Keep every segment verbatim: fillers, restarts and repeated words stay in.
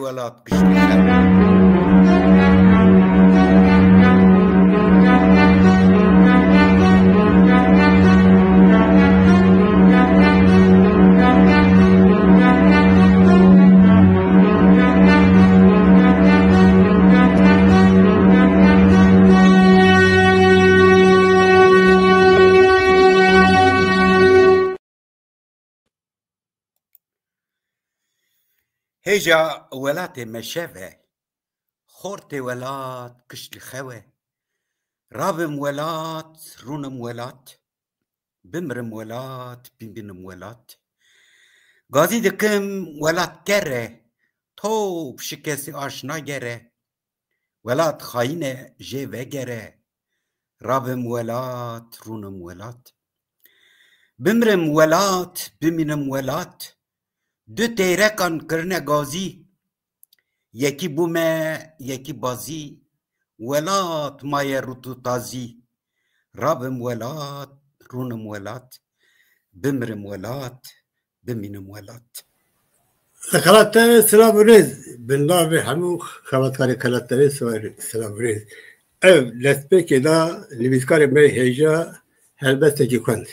welat kiştî xew. Hêja welatê me şev e, xortê welat kişt li xew e. Rabim welat, rûnim welat, bimrim welat, bimînim welat. Gazî dikim welat ker e, top şikestî aş nagere. Welat xayîn e, jê vegere. Rabim welat, rûnim welat. Bimrim welat, bimînim welat. Du teyrekan kirine gazî. Yekî bû me, yekî bazî. Welat maye rût û tazî. Rabim welat, rûnim welat. Bimrim welat, bimînim welat. Li Xelat T V silav û rêz. Bi navê hemû xebatkarê Xelat T V silav û rêz. Ev destpêkê de nivîskarê me hêja helbestekî xwend.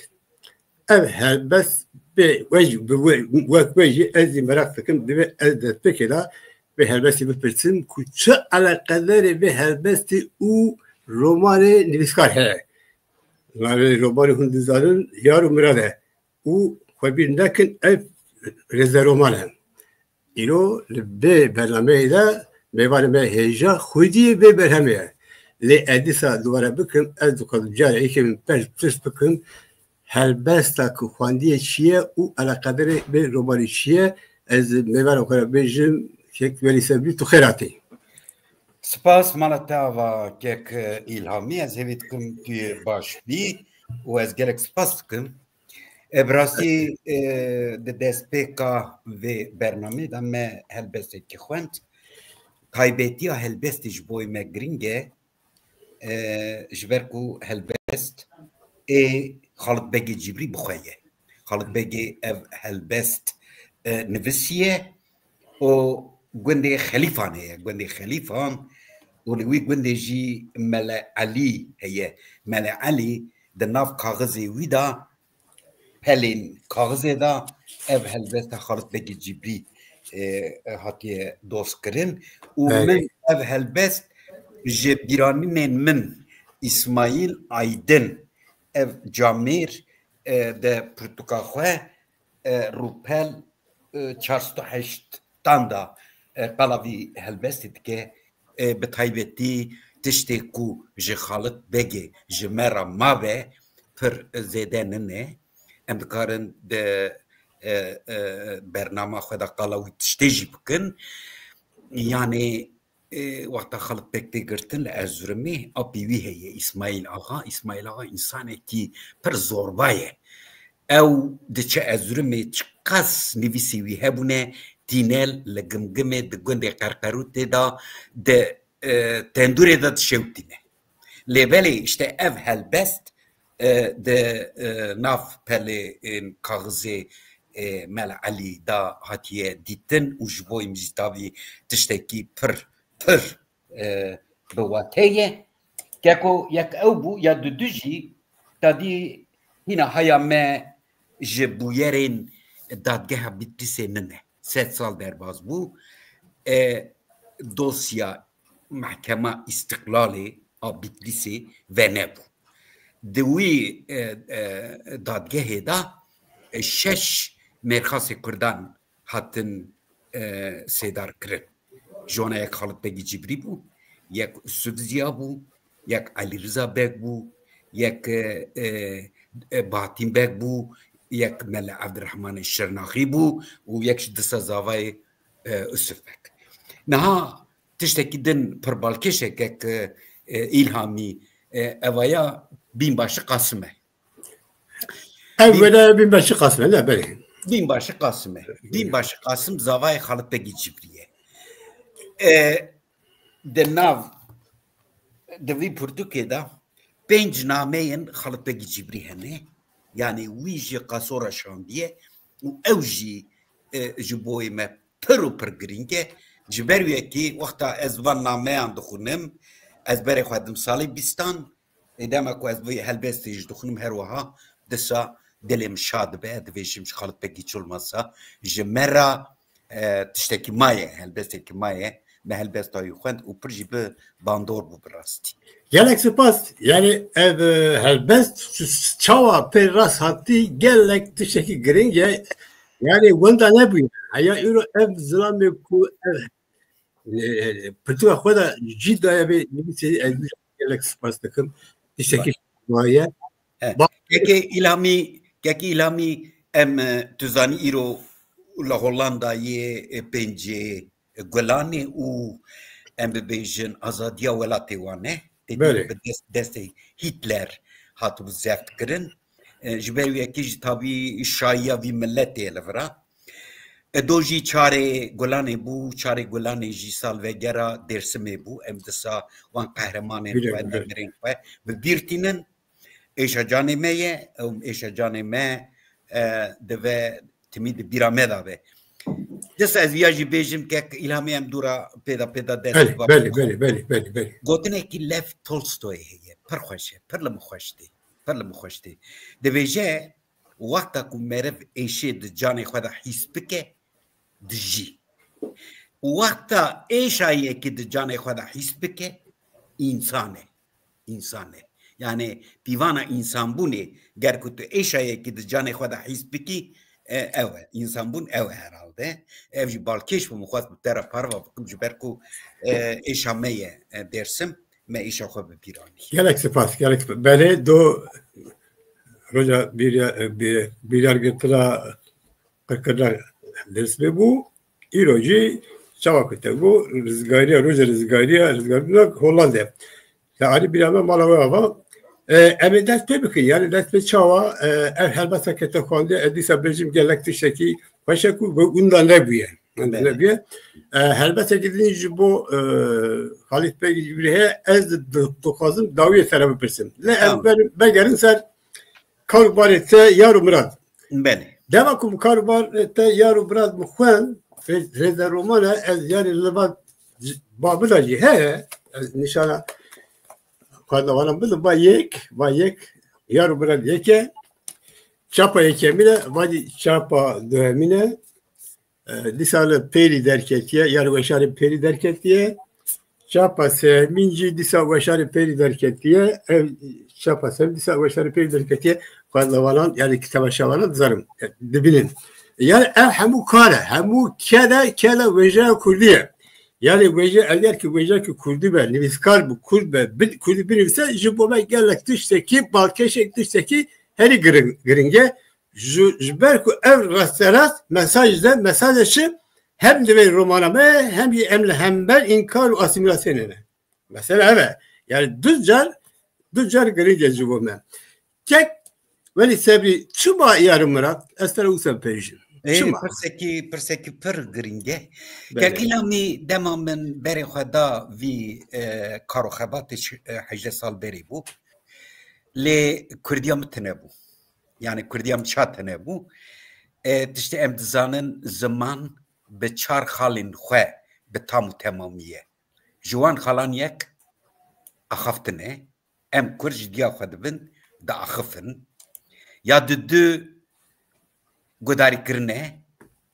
Ev helbest bê we jî, bi we, wek we jî ez jî meraq dikim, divê ez destpêkê de vê helbestê bipirsim ku çi eleqederê vê helbestê û romanê nivîskar heye. Navê romanê hûn dizanin, Yar û Mirad e. Û xwe bîr nekin, ev rêzeroman e. Îro li vê bernameyê de mêvanê me hêja xwediyê vê berhemê ye. Lê ez dîsa dubare bikim, ez dixwazim cara yekê min pers pirs bikim, helbesta ku xwendiye çi ye û eleqederê vê romanê çi ye? Ez mêvana xwe re bêjim, kek Welî Sebrî, tu xêr hatî. Spas mala te ava kek Îlhamî, ez hêvî dikim tu yê baş bî û ez gelek spas dikim. E, bi rastî, e, di destpêka vê bernameyê de me helbestekî xwend. Taybetiya helbestê ji bo me girîng e, e, ji ber ku helbest ê Xalit Begê Cibrî bi xwe ye. Xalit Begê ev helbest, e, nivisiye û gundê Xelîfan heye, gundê Xelîfan û li wî gundê jî Mele Elî heye. Mele Elî di nav kaxizê wî de pelên kaxizê de ev helbesta Xalit Begê Cibrî, e, hatiye doz kirin û Belê. Min ev helbest ji bîranînên min Îsmaîl Aydin, ev camêr, e, di pirtûka xwe, e, rûpel, e, çar sed û heştan de, e, qala vî helbestê dike. E, bi taybetî tiştê ku ji Xalit Begê ji me re mabe pir zêde nine. Em dikarin di, e, e, bernama xwe de qala wî tiştê jî bikin. Yanî, e, wexta Xalit Beg tê girtin li Erzurumê, apî wî heye, Îsmaîl Axa. Îsmaîl Axa însanekî pir zorba ye. Ew diçe Erzurumê, çiqas nivîsê wî hebûne, tîne li Gimgimê di gundê Qerqerûtê de, di, e, tendûrê de dişewtîne. Lê belê, işte, ev helbest, e, di, e, nav pelê, e, kaxizê, e, Mele Elî de hatiye dîtin û ji bo min jî tabî tiştekî pir, pir, e, bi wate ye. Keko yek ew bû, ya dudu jî, tadî hîna haya me ji bûyerên dadgeha Bitlîsê nine. Sed sal derbas bû. E, dosya Mehkema Îstiqlalê a Bitlîsê venebû. Di wî, e, e, dadgehê de, e, şeş mêrxasê Kurdan hatin, e, sêdar kirin. Ji wana yek Xalit Begî Cibrî bû, yek Usuf Ziya bû, yek Elî Riza Beg bû, yek, e, e, e, Bahatîn Beg bû, yek Mele Evdirehmanê Şirnaxî bû û yek jî disa zavayê, e, Usuf Beg. Niha tiştekî din pir balkêş e, kek, e, Îlhamî, e, evaya Bînbaşî Qasim e. Ev Bîn- wele Bînbaşî Qasim e, ne, belê. Bînbaşî Qasim e. Bînbaşî Qasim zavayê Xalit Begî Cibrî ye. E, di nav, di vî pirtûkê de pênc nameyên Xalit Begî Cibrî hene. Yanî wî jî qasora şandiye û ew jî, e, ji boyê me pir û pir girîng e. Ji ber wê yekê wexta ez van nameyan dixwînim, ez berê xwe dim salê bîstan, ê dema ku ez vê helbestê jî dixwînim her wiha, disa dilê min şa dibe, ez dibêjim ji Xalid Pekî çi olmasa ji me re, e, tiştekî maye, helbestekî maye, me helbesta wî xwend û pir jî bi bandor bû bi rastî. Gelek spas. Yani ev, e, helbest ç-, çawa pê rast hatî gelek tiştekî giring e. Yani wenda nebûye. Heya îro ev zilamê ku ev, e, e, pirtûka xwe de jî daye vê nivîsê, ez gelek spas dikim. Tiştekî maye. He. Ba- Kekê Îlhamî, Kekê Îlhamî, em, e, tu zanî îro li Hollandayê, e, pêncê gulanê û em bibêjin azadiya welatê wan e. Tê Belê. Bi dest, destê Hitler hatibû zeft kirin. E, ji ber wê yekê jî tabî şahiya vî miletê li vira. E, do jî çarê gulanê bû, çarê gulanê jî salvegera Dêrsimê bû. Em disa wan qehremanên Bîrê xwe, bû, belê. Nemirên xwe bi bîr tînin. Êşa canê me ye, ew êşa canê me, e, dibe timî di bîra me de be. Dest ez viya jî bêjim, kek Îlhamê em dûra pêda pêda dest Belê, va belê, belê, belê, belê, belê. Gotinekî Lev Tolstoyê heye, pir xweş e, pir li min xweş tê, pir li min xweş tê. Dibêje, wexta ku meriv êşê di canê xwe de hîs bike, dijî. Wexta êşa yekî di canê xwe de hîs bike, însan e. Însan e. Yani pîvana însanbûnê, ger ku tu êşa yekî di canê xwe de hîs bikî, e, ew e. Însanbûn ew e herhalde. Ev jî balkêş bû, min xwest bi te re parva bikim, ji ber ku, e, êşa me ye, e, Dêrsim, me êşa xwe bi bîr anî. Gelek spas, gelek spas. Belê do roja bîrya-, bî-, bîryargirtina qirkirina Dêrsimê bû. Îro jî çawa ku te bû, rizgariya, roja rizgariya, rizgariya Hollande. Te alî bîra me mala we ava. E, em ê dest pê bikin, yani dest pê çawa, e, ev helbesta ke te xwendê, ez dîsa bêjim gelek tiştekî xweş e ku bi winda nebûye. Winda Belê. Nebûye. E, helbestekî din ji bo, e, Xalîd Pekî jî heye, ez di-, dixwazim dawiyê te re bipirsim. Lê ez Tamam. ber-, begerin ser karûbarê te yar û mirad. Belê. Dema ku bi karûbarê te yar û mirad min xwend, rê-, rêze roman e, ez yani li va ba min de jî heye, ez nîşana xwendavanan bidim, va yek, va yek, yar û mirad yek e. Çapa yekemîn e, va jî çapa duhemîn e. E, dîsa li pêrî derketiye, yar weşarê pêrî derketiye. Çapa sêyemîn jî dîsa weşarê pêrî derketiye. Ev çapa sêyemîn dîsa weşarê pêrî derketiye. Xwendavanan, yani kitaba şavanan dizanim, e, dibînin. Yani ev hemû kar e, hemû kele, kele wêjeya kurdî ye. Yani wêje, eger ki wêjekî kurdî be, nivîskar bi kurd be, bi-, kurdî binivîse, ji bo me gelek tiştekî, balkêşek tiştekî herî giring, giring e. Ji, ji ber ku ev rasterast mesaj de, mesaj de çi? Hem di vê romana me, hem jî em li hember înkar û asîmîlasyonê ne. Mesela ev e. Yani du car, du car giring e ji bo me. Kek Welî Sebrî, çima yar û mirad? Ez te re wisa bipeyijim. Ê, Çima? Pirsekî, pirsekî pir giring e. Belê. Kek Îlhamî, dema min berê xwe da vî, e, kar û xebatê şi-, e, hejdeh sal berê bû. Lê kurdiya min tune bû. Yani kurdiya min ça tune bû. E, tiştê em dizanin, ziman bi çar xalên xwe bi tam û temamî ye. Ji wan xalan yek axaftin e. Em kurd ji diya xwe dibin diaxifin. Ya di du guhdarîkirin e,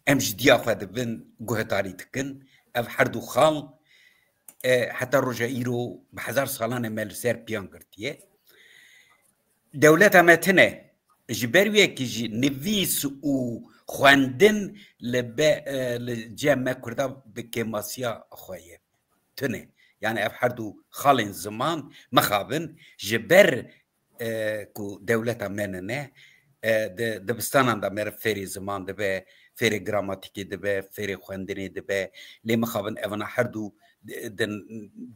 em ji diya xwe dibin guhdarî dikin. Ev her du xal, e, heta roja îro bi hezar salan e me li ser piyan girtiye. Dewleta me tune, ji ber wê yekê jî nivîs û xwendin li be-, e, li cem me kurda bi kêmasiya xwe ye. Tune. Yani ev her du xalên ziman mixabin ji ber, e, ku dewleta me nine, e, di dibistanan de meriv fêrê ziman dibe, fêrê gramatîkê dibe, fêrê xwendinê dibe. Lê mixabin evana her du di, di,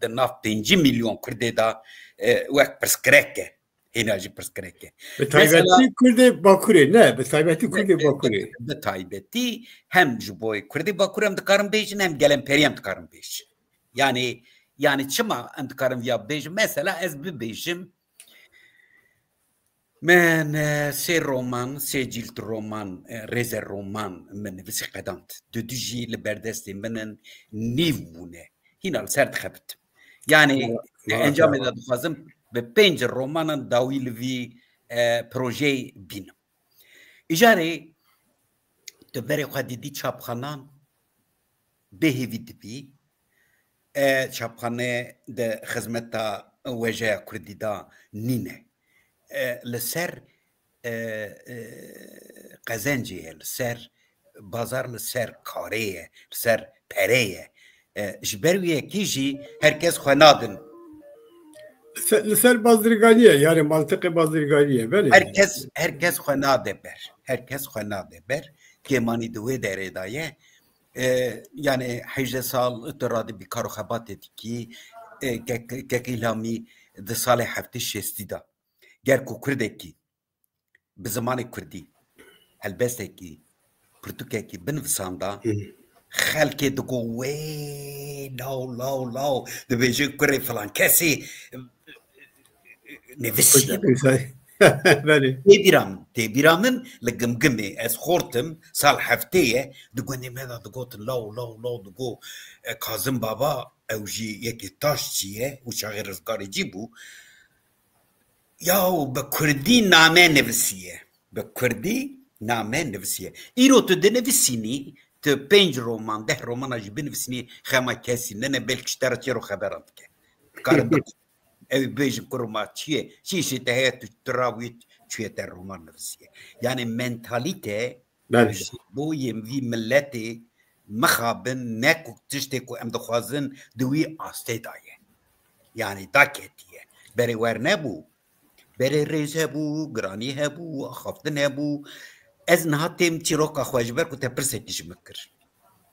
di nav pêncî milyon Kurdê de, e, wek pirsgirêk e. Hêna jî pirsgirêk e. Bi Mesela taybetî Kurdê Bakurê, ne, bi taybetî Kurdê Bakurê. Bi taybetî hem ji bo Kurdê Bakur em dikarin bêjin, hem gelemperî em dikarin bêjin. Yani, yani çima em dikarin viya bêjin? Mesela ez bibêjim, Min e, sê roman, sê cîlt roman, e, rêze roman min nivîsî qedand. Dudu jî li ber destê min in, nîv bûne. Hîna li ser dixebitim. Yanî, e, encamê de dixwazim bi pênc romanan dawî li vî, e, projeyê bînim. Îcarê tu berê xwe didî çapxanan, bêhêvî dibî. E, çapxane di xizmeta wejeya kurdî de nîne. E, li ser, e, e, qezencê ye, li ser bazar, li ser karê ye, li ser perê ye. E, ji ber wî yekê jî her kes xwe nadin. Li ser, li ser bazirganî ye, yani mantiqê bazirganî ye, belê. Her kes, her kes xwe nade ber. Her kes xwe nade ber. Kêmanî di wê derê de ye. E, yani hejdeh sal tu radibî kar û xebatê dikî. E, kek, kek Îlhamî di salê heftê şêstî de. Ger ku kurdekî bi zimanê kurdî helbestekî, pirtûkekî binivîsanda, Hı. xelkê digo wê law, law, law, dibêje kurê filan kesî nivîsiye. Belê. Tê bîra min, tê bîra min li Gimgimê ez xortim, sal heftê ye, di gundê me de digotin law, law, law, digo, e, Kazim Baba, ew jî yekê taşçî ye û çaxê rizgarê cî bû. Yaw, bi kurdî name nivisiye. Bi kurdî name nivisiye. Îro tu dinivîsînî, tu pênc roman, deh romana jî binivîsînî, xema kesî nene, belkî ji te re çêro xeberan dike. Dikarin bik-, ew bêjin, kurma çi ye? Çi îşê te heye, tu, tu rabûyî çûye te roman nivisiye. Yani mentalîte Belê. Ji bo yên vî miletê mixabin, ne ku tiştê ku em dixwazin di wî astê de ye. Yanî daketiye. Berê wer nebû. Berê rêz hebû, giranî hebû, axaftin hebû. Ez niha têm çîroka xwe, ji ber ku te pirsekî ji min kir.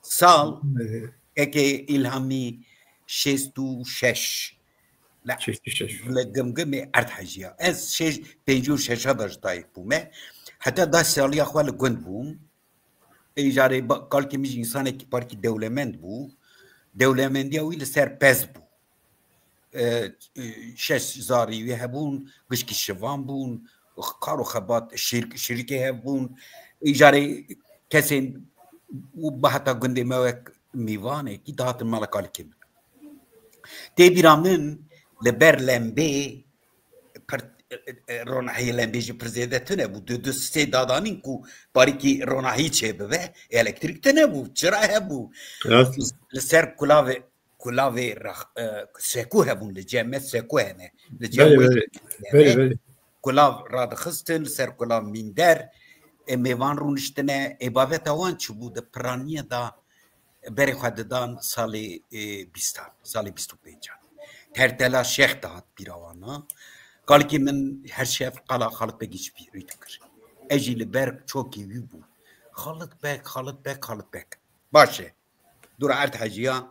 Sal, Belê. Kekê Îlhamî şêst û şeş. Şêst û şeş. Li Gimgimê erd hejiya. Ez şeş, pêncî û şeş de ji dayik bûme. Heta deh saliya xwe li gund bûm. Îcarê ba-, kalkê min jî însanekî parkî dewlemend bû. Dewlemendiya wî li ser pez bû. E, e, şeş zarî wî hebûn, gişkî şivan bûn, kar û xebat şîr-, şirîkê hebûn. Îcarê kesên û bi heta gundê me wek mîvanekî dihatin mala kalikê min. Tê bîra min li ber lembê pir, e, e, ronahiyê lembê jî pir zêde tune bû. Du, du sê dadanîn ku parîkî ronahî çêbibe, elektrîk tune bû, çira hebû. Rast. Li ser kulavê, kulavê rax-, e, sekû hebûn li cem me, sekû hene. Li cem Belê, wê belê. Hene. Belê, belê. Kulav radixistin, li ser kulav mînder, e, mêvan rûniştine, e, babeta wan çi bû? Di piraniyê de berê xwe didan salê, e, bîstan, salê bîst û pêncan. Tertela Şêx dihat bîra wan, ha. Kalikê min her şev qala Xalit Begî ji bîrî dikir. Ez jî li ber çokê wî bûm. Xalit Beg, Xalit Beg, Xalit Beg. Baş e. Dûra erd hejiya,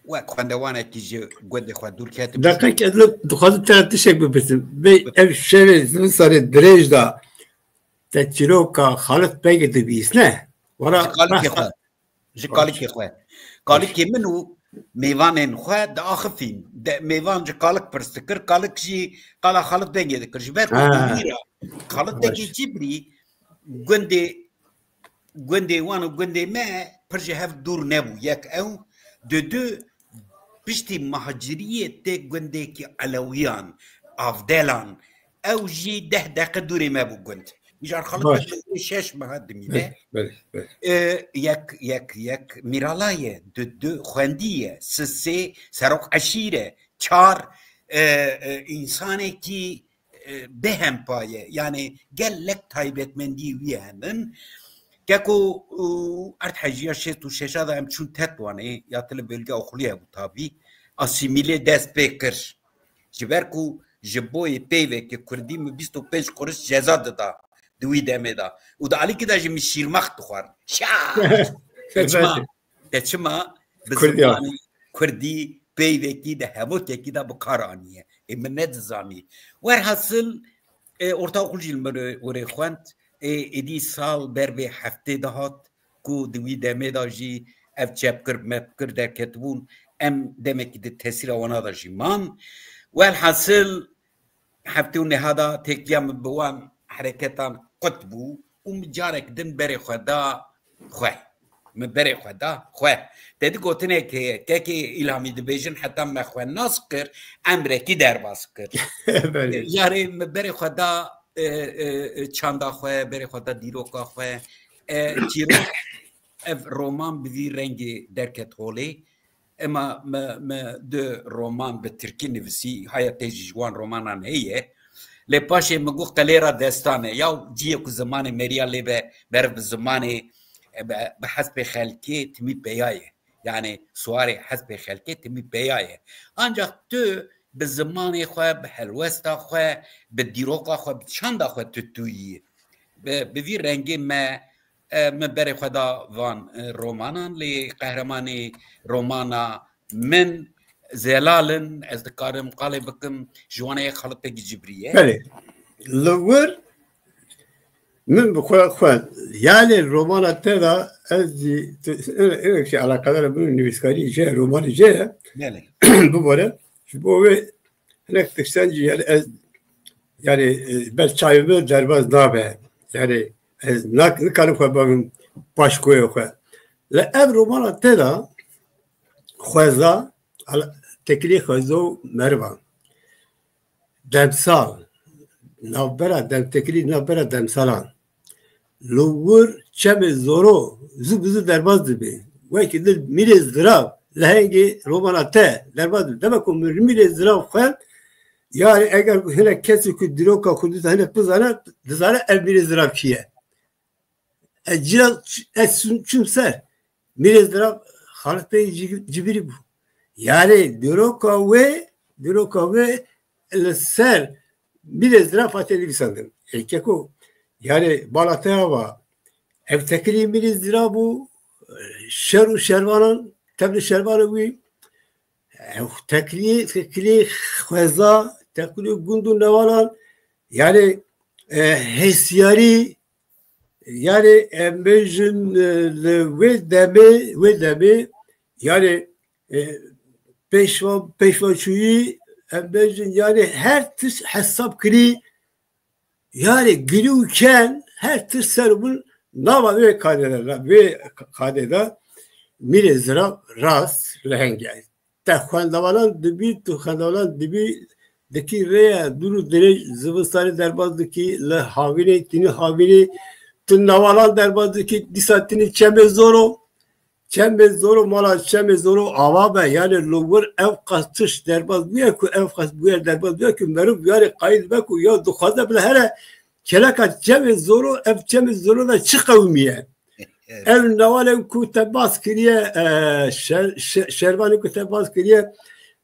wek xwendevanekî ji gundê xwe dûr ketim. Deqek ez li dixwazim te tiştek bipirsim. Vê ev şevê zivistarê dirêj de te çîroka Xalit Begê dibîsne? Wala Ji kalikê xwe. Ji kalikê xwe. Kalikê min û mêvanên xwe diaxifîn. De, mêvan ji kalik pirs dikir, kalik jî qala Xalit Begê dikir. Ji ber ku Ha. dûrî re Xalit Begê Baş. Cibrî gundê, gundê wan û gundê me pir ji hev dûr nebû. Yek ew, dudu piştî muhaciriyê tê gundekî Elewiyan, Avdelan, ew jî deh deqe dûrê me bû gund. Mijar Xalit Baş. Beg li şeş meha dimîne. Belê, belê, belê. E, yek, yek, yek Mîrala ye, du, du xwendî ye, sisê serok eşîr e, çar, e, e, însanekî, e, bêhempa ye. Yani gelek taybetmendî wî henin. Keko, e, erd hejiya şêst û şeş de em çûn Tetwanê, ya tile bölge oxulî hebû tabî. Asîmîlê dest pê kir. Ji ber ku ji boyê peyvekê kurdî min bîst û pênc quruş ceza dida di wî demê de. Û di alîkî de jî min şîrmax dixwar. Şa! Te çima, te çima bi Kurdî zimanê kurdî peyvekî di hevokekî de bi kar aniye? Ê min nedizanî. Werhasil, e, ortaokul jî li min re, were xwend. Ê, êdî sal ber vê heftê dihat. Ku di wî demê de jî ev çepkir mepkir derketibûn, em demekî di tesîra wana de jî man. Welhasil, heftê û neha da têkiliya min bi wan hereketan qut bû û min carek din berê xwe da xwe. Min berê xwe da xwe. Te di gotinek heye, kekê Îlhamî dibêjin heta me xwe nas kir, emrekî derbas kir. Belê. Yarê min berê xwe da, e, e, e, çanda xwe, berê xwe da dîroka xwe. E, çîrok, ev roman bi vî rengê derket holê. Ema me, me du roman bi tirkî nivîsî, haya te jî ji wan romanan heye. Lê paşê min got qelêra destan e. Ya ciyê ku zimanê meriya lê be, meriv bi zimanê, e, bi, bi hespê xelkê timî peya ye. Yani suwarê hespê xelkê timî peya ye. Ancak tu bi zimanê xwe, bi helwesta xwe, bi dîroka xwe, bi çanda xwe tu tûyî. Bi, bi vî rengê me, e, me berê xwe da van, e, romanan, lê qehremanê romana min Zelal in, ez dikarim qalê bikim, ji wan ye xalitekî cibrî ye. Belê. Li wir min bi xwe xwend. Yani romana te de ez jî, tu, hinek jî eleqedar min nivîskarî jê, romanî jê ye. Belê. Bibore. Ji bo wê hinek tiştan jî yani ez, yani, e, ber çavê min derbas nabe. Yani ez nak-, nikarim xwe bavim paşkoyê xwe. Li ev romana te de xweza, ala-, tekilî xweza û meriva. Demsal, navbera dem-, tekilî navbera demsalan. Li wir çemê Zoro zû bi zû derbas dibe. Wekî din mîrê zirav, lehengê romana te derbas dibe. Dema ku min mîrê zirav xwend, yani eger ku hinek kesê ku dîroka Kurdistan hinek bizane, dizane ev mîrê zirav kî ye. Ez cîra ç-, ez çûm, çûm ser. Mîrê zirav Xalid Bey Cî-, Cibirî bû. Yani dîroka wê, dîroka wê li ser mîrê zirav hate nivîsandin. Ê keko, yani bala te ava, ev tekilî mîrê zirav bû, şer û şervanan, tevlî şervanê wî, ew tekilî, tekilî xweza, tekilî gund û newalan, yani, e, hêsiyarî, yani, em bêjin, e, li wê demê, wê demê, yani, e, pêşva-, pêşvaçûyî, em bêjin, yani, her tişt hesab kirî, yani, girî û ken, her tişt ser bûn nava wê kadê de, wê kadê de mîrê zirav rast lehengî. Te xwendevanan dibî, tu xwendevanan dibî, dikî rêya dûr û dirêj, zivistanê derbas dikî, li havînê, tînî havînê, tu newalan derbas dikî, dîsa tînî çemê Zoro, çemê Zoro, mala çemê Zoro ava be, yani li wir ev qas tişt derbas bûye ku, ev qas bûyer derbas bûye ku meriv yani qayîl be ku ya dixwaze bile here keleka çemê Zoro, ev çemê Zoro de çi qewimiye? Evet. Ev newalên ku te bas kiriye, e, şer-, şe-, şervanê ku te bas kiriye,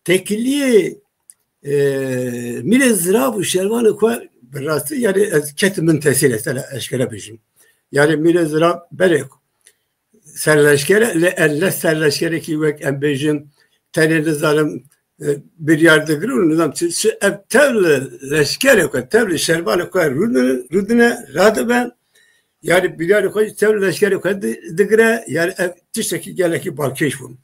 tekiliyê, e, mîrê zirav û şervanê xwe bi rastî, yani ez ketim min tesîr, ez te eşkere bijim. Yani mîrê zirav berê serleşkere, lê ez ne serleşkerekî wek em bêjin, tenê nizanim, e, biryar digirin û nizam çi, çi ev tev li leşkerê xwe, tev li şervanê xwe rûdine, rûdine, radibe. Yani biryarê xwe jî tev li leşkerê xwe di-, digire. Yani ev tiştekî gelekî balkêş bû.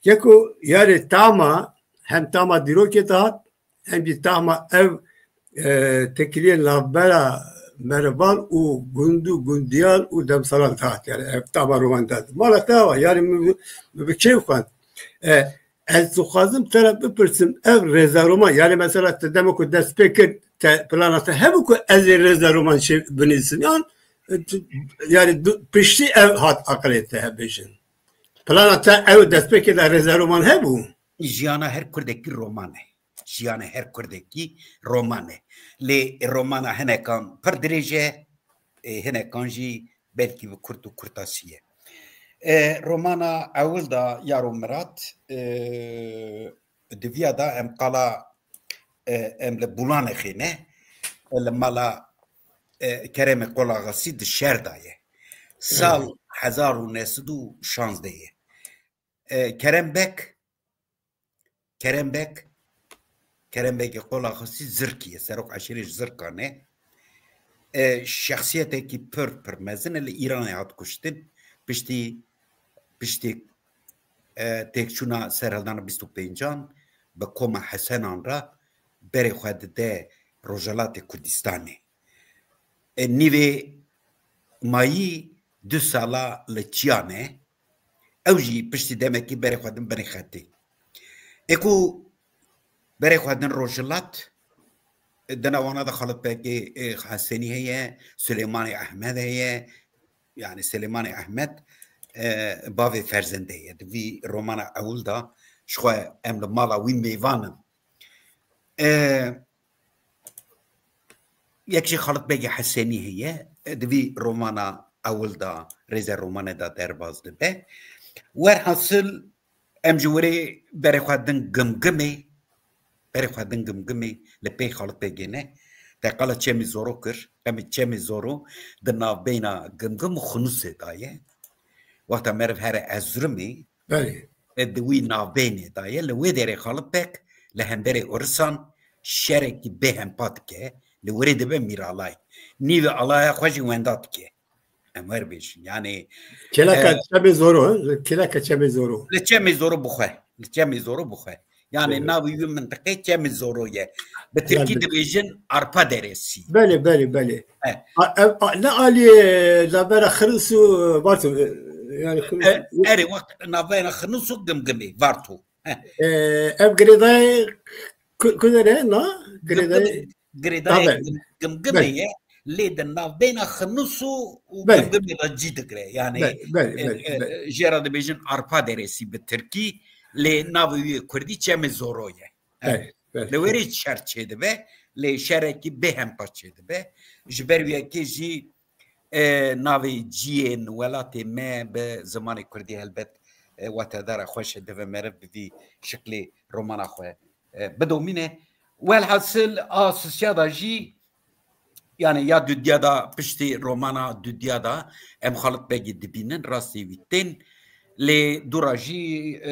Yeko yani tama, hem tama dîrokê dihat, hem jî tama ev, e, tekiliyên navbera merivan û gund û gundiyan û demsalan dihat. Yani ev tama roman dihat. Mala te ava, yani min bi, min bi kêf xwend. E, Ez dixwazim te re bipirsim, ev rêzeroman, yani mesela tu dema ku dest pê kir, te, plana te hebû ku ez ê rêzeroman çê binivîsim, yan, e, tu, yani du, piştî ev hat aqilê te, bêjin. Plana te ew destpêkê de rêzeroman hebû? Jiyana her Kurdekî roman e. Jiyana her Kurdekî roman e. Lê romana hinekan pir dirêj e, e, hinekan jî belkî bi kurt û kurtasî ye. E, romana ewil de Yaro Mirat, e, di viya de em qala, e, em li Bûlanexê ne, e, li mala, e, Keremê Qolaxasî di şer de ye. Sal hezar û neh sed û şazdeh ye. E, Kerem Bek, Kerem Bek, Kerem Begê Qolaxasî Zirkî ye, serok eşîrê ji Zirkan e. E, şexsiyetekî pir, pir mezin e, li Îranê hat kuştin. Piştî, piştî, e, têkçûna serhildana bîst û pêncan bi koma Hesenan re berê xwe dide Rojhilatê Kurdistanê. E, nîvê mayî du sala li Çiyan e. Ew jî piştî demekî berê xwe din binê xetê. Ê ku berê xwe din Rojhilat, e, di nav wana de Xalit Begê, e, Hesenî heye, Silêmanê Ehmed heye, yani Silêmanê Ehmed, e, bavê Ferzendê ye. Di vî romana ewil de ji xwe em li mala wî mêvan in. E, yek jî Xalit Begê Hesenî heye, e, di vî romana ewil de, rêze romanê de derbas dibe. Werhasil em ji werê berê xwe din Gimgimê, berê xwe din Gimgimê li pey Xalit Begê ne. Te qala Çemê Zoro kir, em ê Çemê Zoro di navbeyna Gimgim û Xinûsê de ye. Wexta meriv here Erzurumê, Belê. e, di wî navbeynê de ye. Li wê derê Xalit Beg li hemberê Urisan şerekî bêhempa dike. Li werê dibe Mîralay. Nîvê alaya xwe jî wenda dike. Em wer bêjin. Yani, Kêleka e, Çemê Zoro, he? Kêleka Çemê Zoro. Li Çemê Zoro bixwe. Li Çemê Zoro bixwe. Yani Belê. navê wî mintiqê Çemê Zoro ye. Bi Tirkî Belê. dibêjin Arpa Deresi. Belê, belê, belê. E. A, ev, a, ne aliyê navbera Xinûs û Varto, e, yani Xinûs E, erê wext navbera Xinûs û Gimgimê, Varto. He. E, ev girêdayê ku, ku de ne, na? Girêdayê Gimgimê, girêdayê Tabii. Gim-, Gimgimê Belê. ye. Lê di navbeyna Xinûs û, û Belê. Gimgimê de cî digire. Yani, Belê, belê, e, belê, e, belê. jê re dibêjin Arpa Deresi bi Tirkî, lê navê wî Kurdî Çemê Zoro ye. He. Belê, belê. Li werê şer çêdibe, lê şerekî bêhempa çêdibe. Ji ber wê yekê jî, e, navê ciyên welatê me bi zimanê Kurdî helbet, e, watedara xweş e, divê meriv bi vî şiklê romana xwe, e, bidomîne. Welhasil a sisiya da jî, yani ya dudiya da, piştî romana dudiya da em Xalit Begî dibînin, rastê wî tên. Lê dûra jî, e,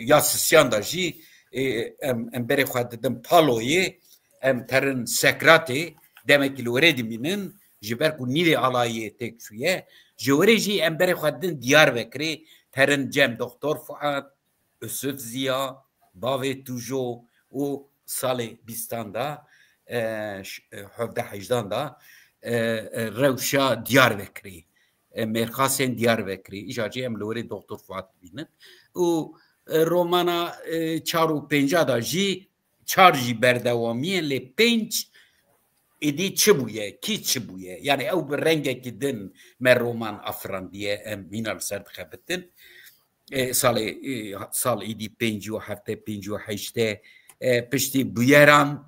ya sisiyan da jî, e, em, em berê xwe didin Paloyê, em terin Sekratê, demekî li werê dimînin, ji ber ku nîvê alayê têk çûye. Ji werê jî em berê xwe didin Diyarbekirê, terin cem Doktor Fuat, Yusuf Ziya, bavê Tujo û salê bîstan de, e, ş-, e, hevdeh hejdan de, e, e, rewşa Diyarbekirê, e, mêrxasên Diyarbekirê, îcar jî em li werê Doktor Fuat dibînin. Û, e, romana, e, çar û pênca de jî çar jî berdewamî ye, lê pênc êdî çi bûye, kî çi bûye? Yani ew bi rengekî din me roman afirandiye, em hîna li ser dixebitin. E, salê, e, sal êdî pêncî û heft e, pêncî û heşt e, e, piştî bûyeran,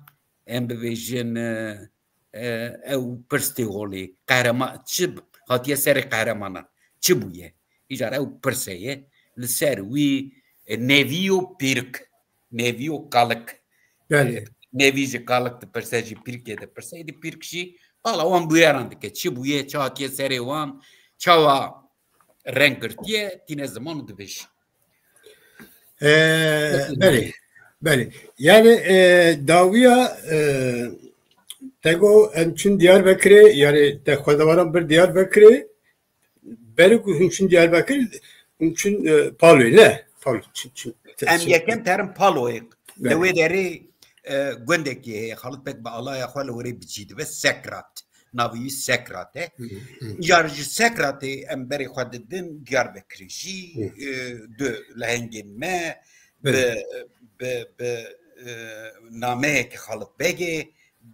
em bibêjin, e, e, ew pirs tê holê. Qehrema-, çi hatiye serê qehremanan? Çi bûye? Îcar ew pirse ye. Li ser wî, e, nevî û pîrik. Nevî û kalik. Belê. Nevî ji kalik dipirse, ji pîrkê dipirse. Êdî pîrk jî qala wan bûyeran dike. Çi bûye, çi hatiye serê wan, çawa reng girtiye, tîne ziman û dibêje. Ee, belê, belê. Yani, e, dawiya, e, te got em çin Diyarbekirê, yani te xwendevaran bir Diyarbekirê, berê ku hûn çin Diyarbekir, hûn çin, e, Paloyê, ne? Palo, çin, çin, te, Em çin. yekem terin Paloyê. Li Belê. wê derê, e, gundekî heye, Xalit Beg bi alaya xwe li werê bi cî dibe, Sekrat. Navê wî Sekrat e. Hı, hı. Îcar ji Sekratê em berê xwe didin Diyarbekirê jî, Hı. e, du lehengên me, Belê. bi, bi, bi, e, nameyekî Xalit Begê,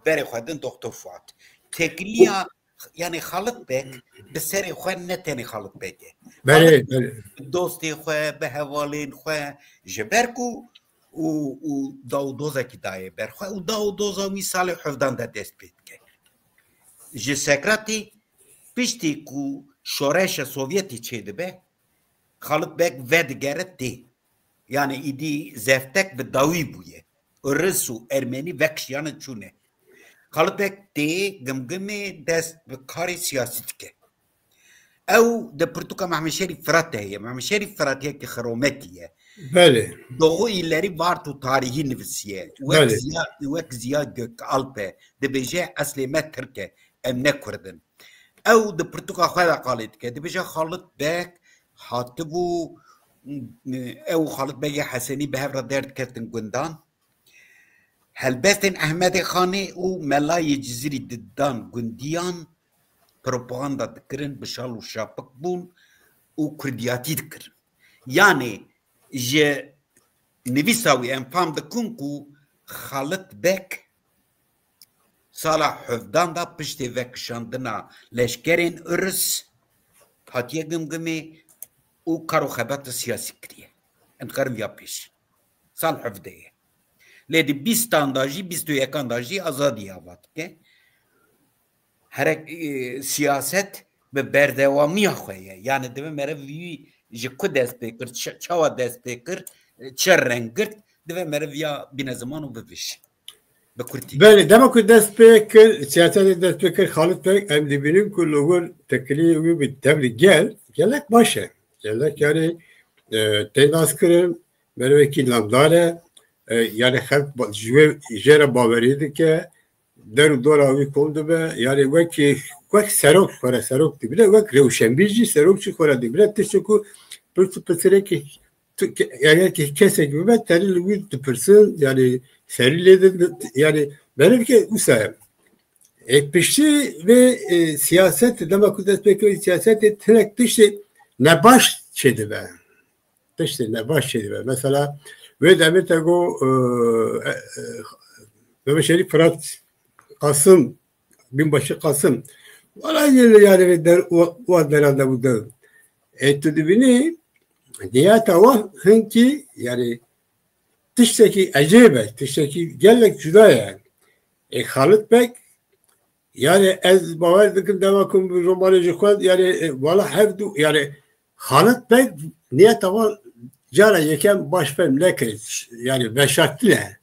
berê xwe din Doktor Fuat. Têkiliya, yani Xalit Beg, bi serê xwe ne tenê Xalit Beg e. Belê, Xalit belê. bi dostê xwe, bi hevalên xwe, ji ber ku û, û da û dozekî daye ber xwe û da û doza wî salê hevdan de dest pê dike. Ji Sekratê piştî ku şoreşa Sovyetî çêdibe, Xalit Beg vedigere tê. Yani îdî zeftek bi dawî bûye. Ris û Ermenî vekişiyane çûne. Xalit Beg tê Gimgimê dest bi karê siyasî dike. Ew di pirtûka Mehmet Şerîf Firat de heye. Mehmet Şerîf Firat yekî Xiromekî ye. Belê. Doğu illeri Varto tarihi nivisiye. Wek Belê. Ziya, wek Ziya Gökalp e. Dibêje eslê me Tirk e. Em ne Kurd in. Ew di pirtûka xwe de qalê dike. Dibêje Xalit Beg hatibû, ew Xalit Begê Hesenî bi hev re derdiketin gundan. Helbestên Ehmedê Xanê û Melayê Cizîrî didan gundiyan, propaganda dikirin, bi şal û şapik bûn û kurdiyatî dikirin. Yanî ji nivîsa wî em fam dikin ku Xalit Beg sala hevdan de piştê vekişandina leşkerên Urs hatiye Gimgimê û kar û xebata siyasî kiriye. Em dikarin viya pêş. Sal hevdeh ye. Lê di bîstan de jî, bîst û yekan de jî azadî ava dike. Herek, e, siyaset bi berdewamiya xwe ye. Yani divê meriv wî ji ku dest pê kir, çi-, çawa dest pê kir, e, çi reng girt, divê meriv ya bîne ziman û bivêje. Bi kurtî. Belê, dema ku dest pê kir, siyasetê dest pê kir, Xalit Beg, em dibînin ku li wir têkiliyê wî bi tevlî gel, gelek baş e. Gelek yani, e, tê naskirin, merivekî namdar e, e, yani xelk ba-, ji wê jê re bawerî dike, der û dora wî kom dibe, yani wekî, wek serok xwe re serok dibîne, wek rewşenbîr jî serok jî xwe re dibîne, tiştê ku pirs û pirsirêkî tu ke-, yani ke-, kesekî bibe, tenê li wî dipirsin, yani serî lê din, yani meriv ke wisa ye. E, piştî vê, e, siyaset, dema ku dest pê kir siyasetê, hinek tiştê nebaş çêdibe. Tiştê nebaş çêdibe. Mesela, wê demê te got, e, e, e, Mehmet Şerîf Fırat Kasım, Binbaşı Kasım. Wala yê yani vê der, wa, wa deran de bû de. E, tu dibînî, niyeta wan hinkî, yani, tiştekî ecêb e, tiştekî gelek cuda ye. Ê Xalit Beg, yani ez bawer dikim dema ku min romanê jî xwend, yani, e, wala hevdu, yani Xalit Beg niyeta wan cara yekem baş fem nekir, yani veşartine.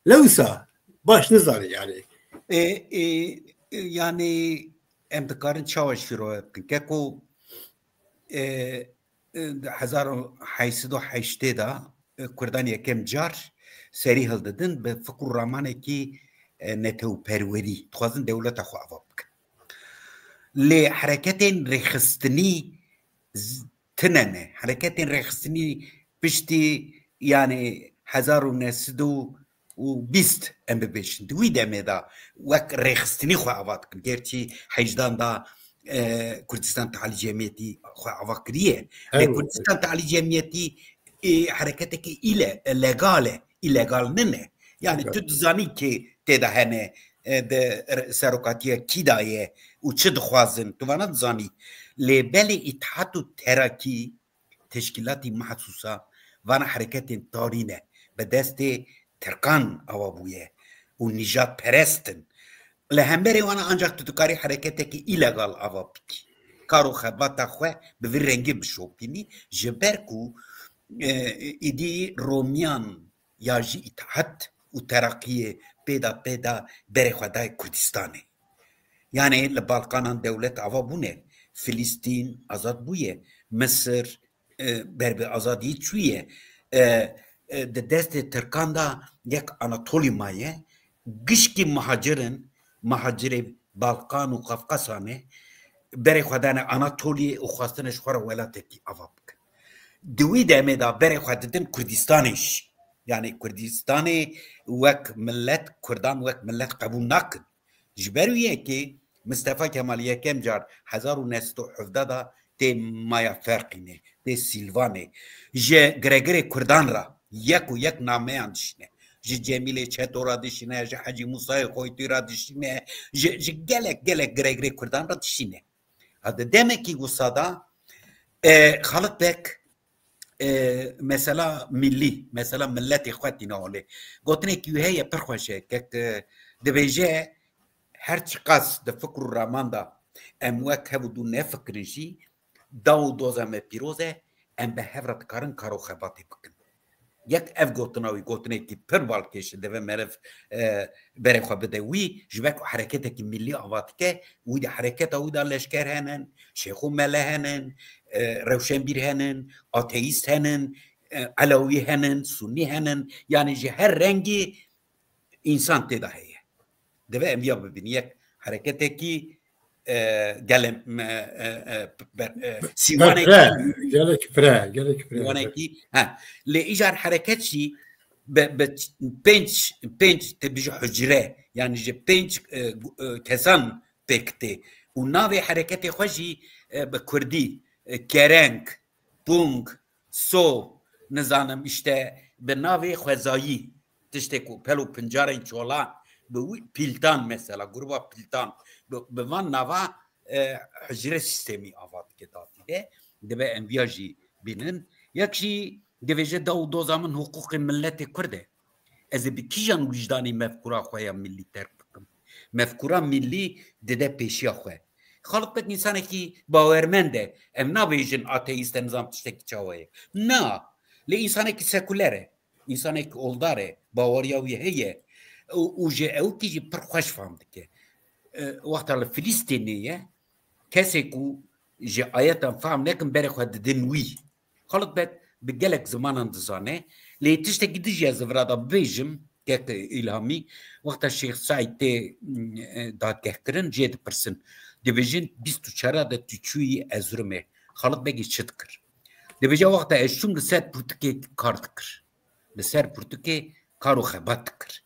Lewsa baş nizane yani. E, e, e, yani em dikarin çawa ji fîroya bikin? Keko, e, e, di hezar û heşt sed û heştê de, e, Kurdan yekem car serî hildidin bi fikr û ramanekî, e, netewperwerî. Dixwazin dewleta xwe ava bikin. Lê hereketên rêxistinî z-, tine ne. Hereketên rêxistinî piştî, yani, hezar û neh sed û bîst em bibêjin. Di wî demê de wek rêxistinî xwe ava dikin. Gerçî heyşdan da, e, Kurdistan Tealî Cemiyetî xwe ava kiriye. Lê Kurdistan Tealî Cemiyetî, e, hereketekî île-, e, legal e, îlegal nine. Yani tu dizanî kê tê de hene, e, di re-, serokatiya kî de ye û çi dixwazin, tu vana dizanî. Lê belê Îtihat û Terakî teşkîlatî mehsûsa vana hereketên tarî ne, bi destê Tirkan ava bûye û nîjadperest in. Li hemberê wana ancak tu dikarî hereketekî îlegal ava bikî. Kar û xebata xwe bi vî rengî bişopînî, ji ber ku, e, îdî Romiyan ya jî Îtihat û Terakiyê pêda pêda berê xwe dayê Kurdistanê. Yani li Balkanan dewlet ava bûne. Filistîn azad bûye. Misir, e, ber bi azadiyê çûye. E, e, di destê Tirkan de yek Anatolî maye. Gişkî muhacir in, muhacirê Balkan û Qafqasan e. Berê xwe dane Anatoliyê û xwestine ji xwe re welatekî ava bikin. Di wî demê de berê xwe didin Kurdistanê jî. Yani Kurdistanê wek millet, Kurdan wek millet qebûl nakin. Ji ber wî yekê Mistefa Kemal yekem car hezar û neh sed û hevdeh de tê Maya Ferqînê, tê Sîlvanê. Ji giregirê Kurdan re yek û yek nameyan dişîne. Ji Cemîlê Çeto re dişîne, ji Hecî Musayê Xoytû re dişîne, ji, ji gelek, gelek giregirê Kurdan re dişîne. Ha, di demekî wisa de, e, Xalit Beg, e, mesela millî, mesela milletê xwe tîne holê. Gotinekî wî heye pir xweş e. Kek, e, dibêje, her çiqas di fikr û raman de em wek hev û du nefikirin jî, daw û doza me pîroz e, em bi hev re dikarin kar û xebatê bikin. Yek ev gotina wî gotinekî pir balkêş e, divê meriv, e, berê xwe bide wî, ji ber ku hereketekî millî ava dike, wî de hereketa wî de leşker henin, şêx û mele henin, e, rewşenbîr henin, ateîst henin, e, elewî henin, sunî henin, yani ji her rengî însan tê de heye. Divê em viya bibînin. Yek hereketekî, e, gelem, e, e, e, ber-, e, sîwanekî, Gelek fire, gelek fire. Sîwanekî, ha. Lê îcar hereket jî bi, bi pênc, pênc tê bi ji hucre, yani ji pênc, e, gu-, e, kesan pêk tê. Û navê hereketê xwe jî, e, bi kurdî, e, kereng, pung, so, nizanim, işte bi navê xwezayî, tiştê ku pel û pincarên çolan, bi wî pîltan mesela, gruba pîltan, bi, bi van nava, e, hicre sîstemî ava dike datî de, dibe em viya jî bînin. Yek jî divêje da û doza min hiqûqê miletê Kurd e. Ez ê bi kîjan wijdanî mefkûra xwe ya millî terk bikim? Mefkûra millî dide pêşiya xwe. Xalid Beg însanekî bawermend e. Em nabêjin ateîst e, nizam tiştekî çawa ye. Na, lê însanekî sekuler e. Însanekî oldar e. Baweriya wî heye. Û, û ji ewkî jî pir xweş fam dike. E, wexta li Filistînê ye, kesê ku ji ayetan fam nekin berê xwe didin wî. Xalid Beg bi gelek zimanan dizane, lê tiştekî din jî ez li vira de bibêjim, kek Îlhamî, wexta Şêx Seîd tê, mm, e, dadgehkirin, jê dipirsin. Dibêjin, bîst û çar de tu çûyî Erzurumê. Xalid Begê çi dikir? Dibêje, wexta ez çûm li ser pirtûkê kar dikir. Li ser pirtûkê kar û xebat dikir.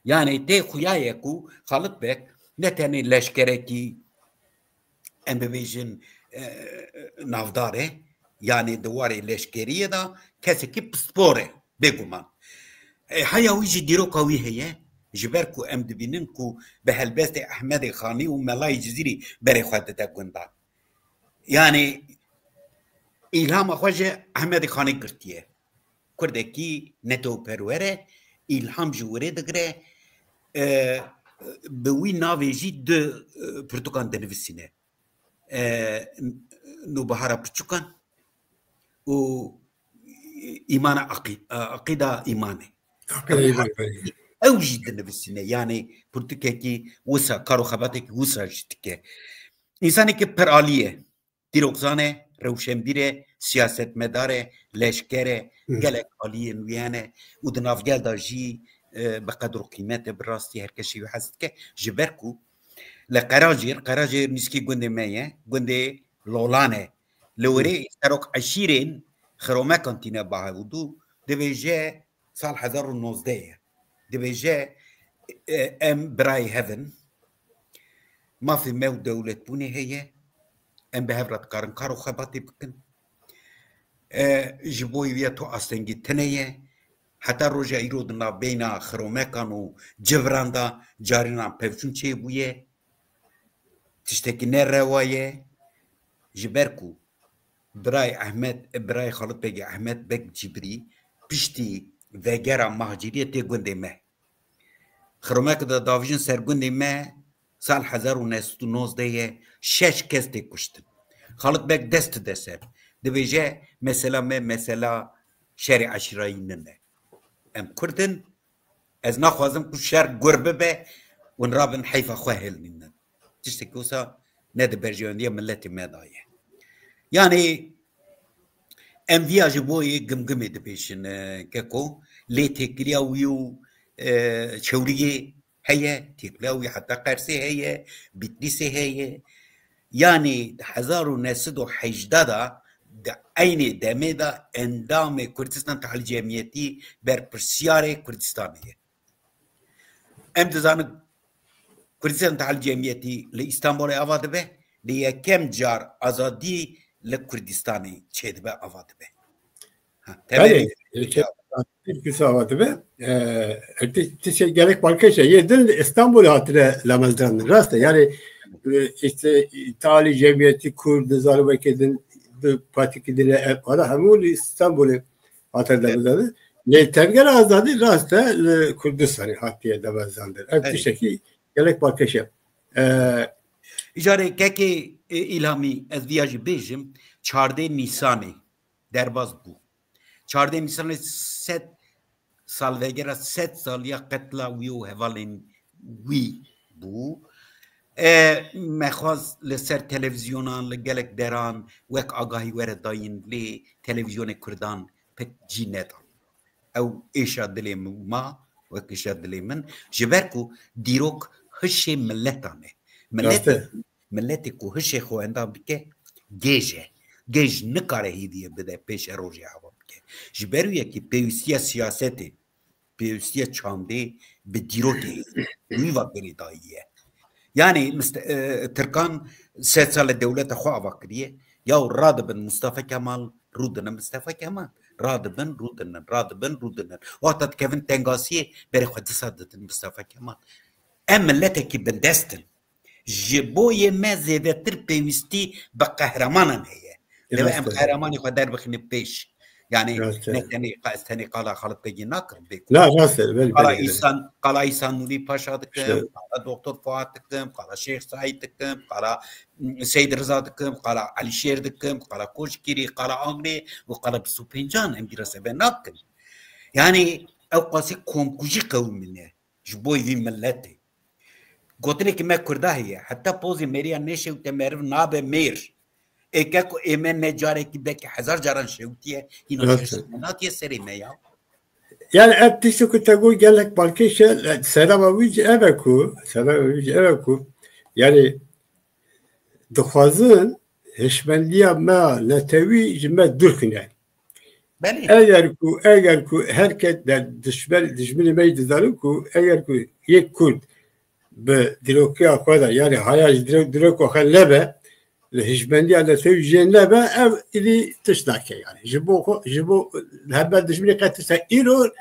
Yani tê xuya ye ku Xalid Beg ne tenê leşkerekî, em bibêjin, e, navdar e, yani di warê leşkeriyê de kesekî pispor e, bêguman. E, heya wî jî dîroka wî heye, ji ber ku em dibînin ku bi helbestê Ehmedê Xanî û Melayê Cizîrî berê xwe dide gundan. Yani îlhama xwe ji Ehmedê Xanî girtiye. Kurdekî netewperwer e, îlham ji wirê digire, e, bi wî navê jî du, e, pirtûkan dinivîsîne. E, Nûbihara Piçûkan û Îmana Aqî-, Aqîda Îmanê. Aqîda Îmanê, belê. Ew jî dinivîsîne, yani pirtûkekî wisa, kar û xebatekî wisa jî dike. Însanekî piralî ye. Dîrokzan e, rewşenbîr e, siyasetmedar e, leşker e, Hı. gelek aliyên wî hene û di navgel de jî, e, bi qedr û qîmet e, bi rastî her kesî wî hez dike. Ji ber ku li Qeracêr, Qeracêr nîskî gundê me ye, gundê Lolan e. Li Hı. werê serok eşîrên Xiromekan tîne ba hev û dû, dibêje, sal hezar û nozdeh ye. Dibêje, e, em birayê hev in. Mafê me û dewletbûnê heye. Em bi hev re dikarin kar û xebatê bikin. E, ji bo wî ya tu astengî tune ye. Heta roja îro di navbeyna Xiromekan û Cibran de carînan pevçûn çêbûye. Tiştekî ne rewa ye. Ji ber ku Birayê Ehmed, birayê Xalid Begê Ehmed Beg Cibrî piştî vegera Mahciriyê tê gundê me. Xiromek de davijin ser gundê me, sal hezar û neh sed û nozdeh ye, şeş kes tê kuştin. Xalid Beg dest dide ser. Dibêje, mesela me, mesela şerê eşîrayî nine. Em Kurd in, Ez naxwazim ku şer gur bibe, hûn rabin heyfa xwe hilnînin. Tiştekî wisa ne di berjewendiya miletê me de ye. Yani em viya ji bo yê Gimgimê dibêjin, e, keko, lê têkiliya wî û, e, Çewlîgê heye, têkiliya wî heta Qersê heye, Bitlîsê heye. Yani di hezar û neh sed û hejdeh de, di eynê demê de endamê Kurdistan Tehlî Cemiyetî berpirsiyarê Kurdistanê ye. Em dizanin Kurdistan Tehlî Cemiyetî li Îstanbulê ava dibe, li yekem car azadî li Kurdistanê çêdibe, ava dibe. Ha, Belê, temelî. Tirkiyê ava dibe. E, ti-, tiştê gelek balkêş e. Yê din li Îstanbulê hatine lamezrandin. Rast e. Yani, e, işte, Tehlî Cemiyetî Kurd, nizanim wekê din, di partikî din e, wala hemû li Îstanbulê hatine Evet. lamezrandin. Lê tevgera azadî rast e, li Kurdistanê hatiye lamezrandin. Ev Evet. tiştekî gelek balkêş e. E, Îcarê kekê, e, Îlhamî, ez viya jî bêjim, çardê Nîsanê derbas bû. Çardê Nîsanê sed salvegera sed saliya qetla wî û hevalên wî bû. E, me xwaz li ser televîzyonan, li gelek deran wek agahî were dayîn, lê televîzyonê Kurdan pek cî nedan. Ew êşa dilê min ma, wek êşa dilê min, ji ber ku dîrok hişê miletan e. Miletê, Rast e. miletê ku hişê xwe wenda bike, gêj e. Gêj nikare hêviyê bide pêşerojê ava bike. Ji ber wî yekê pêwîstiya siyasetê pêwîstiya çandê bi dîrokê wî va girêdayî ye. Yanî miste-, e, Tirkan sed sal e dewleta xwe ava kiriye. Ya radibin Mustafa Kemal, rûdinin Mustafa Kemal. Radibin, rûdinin, radibin, rûdinin. Wexta dikevin tengasiyê, berê xwe disa didin Mustafa Kemal. Em miletekî bindest in. Ji bo yê me zêdetir pêwîstî bi qehremanan heye. Deve em Rast e. qehremanê xwe derbixîne pêş. Yani Rast e. ne tenê, ez tenê qala Xalid Begî nakim. Bê Na, rast e, belê, Qala belê, belê. İhsan, qala İhsan Nuri Paşa dikim, İşte. qala Doktor Fuat dikim, qala Şeyh Said dikim, qala, mm, Seyd Rıza dikim, qala Alişêr dikim, qala Koçgirî, qala Angrê û qala bîst û pêncan em dîra sebe nakin. Yani ew qasî komkujî qewimîne ji bo vî milletê. Gotinekî me Kurda heye. Heta pozê mêriya neşewte meriv nabe mêr. Ê keko ê me ne carekî belkî hezar caran şewtiye, hîna Rast e. şewtiye natiye serê me ya. Yani ev tiştê ku te got gelek balkêş e, serava wî jî ev e ku, serava wî jî ev e ku, yani dixwazin hişmendiya me netewî ji me dûr xine. Belê. Eger ku, eger ku her kes de dijber-, dijminê me jî dizanin ku eger ku yek Kurd bi dîrokiya xwe de, yani haya ji dîrok-, dîroka xwe nebe, li hişmendiya netewî jê nebe, ev îdî tişt nake yani. Ji bo xwe, ji bo hember dijminê qet tişt nake. Îro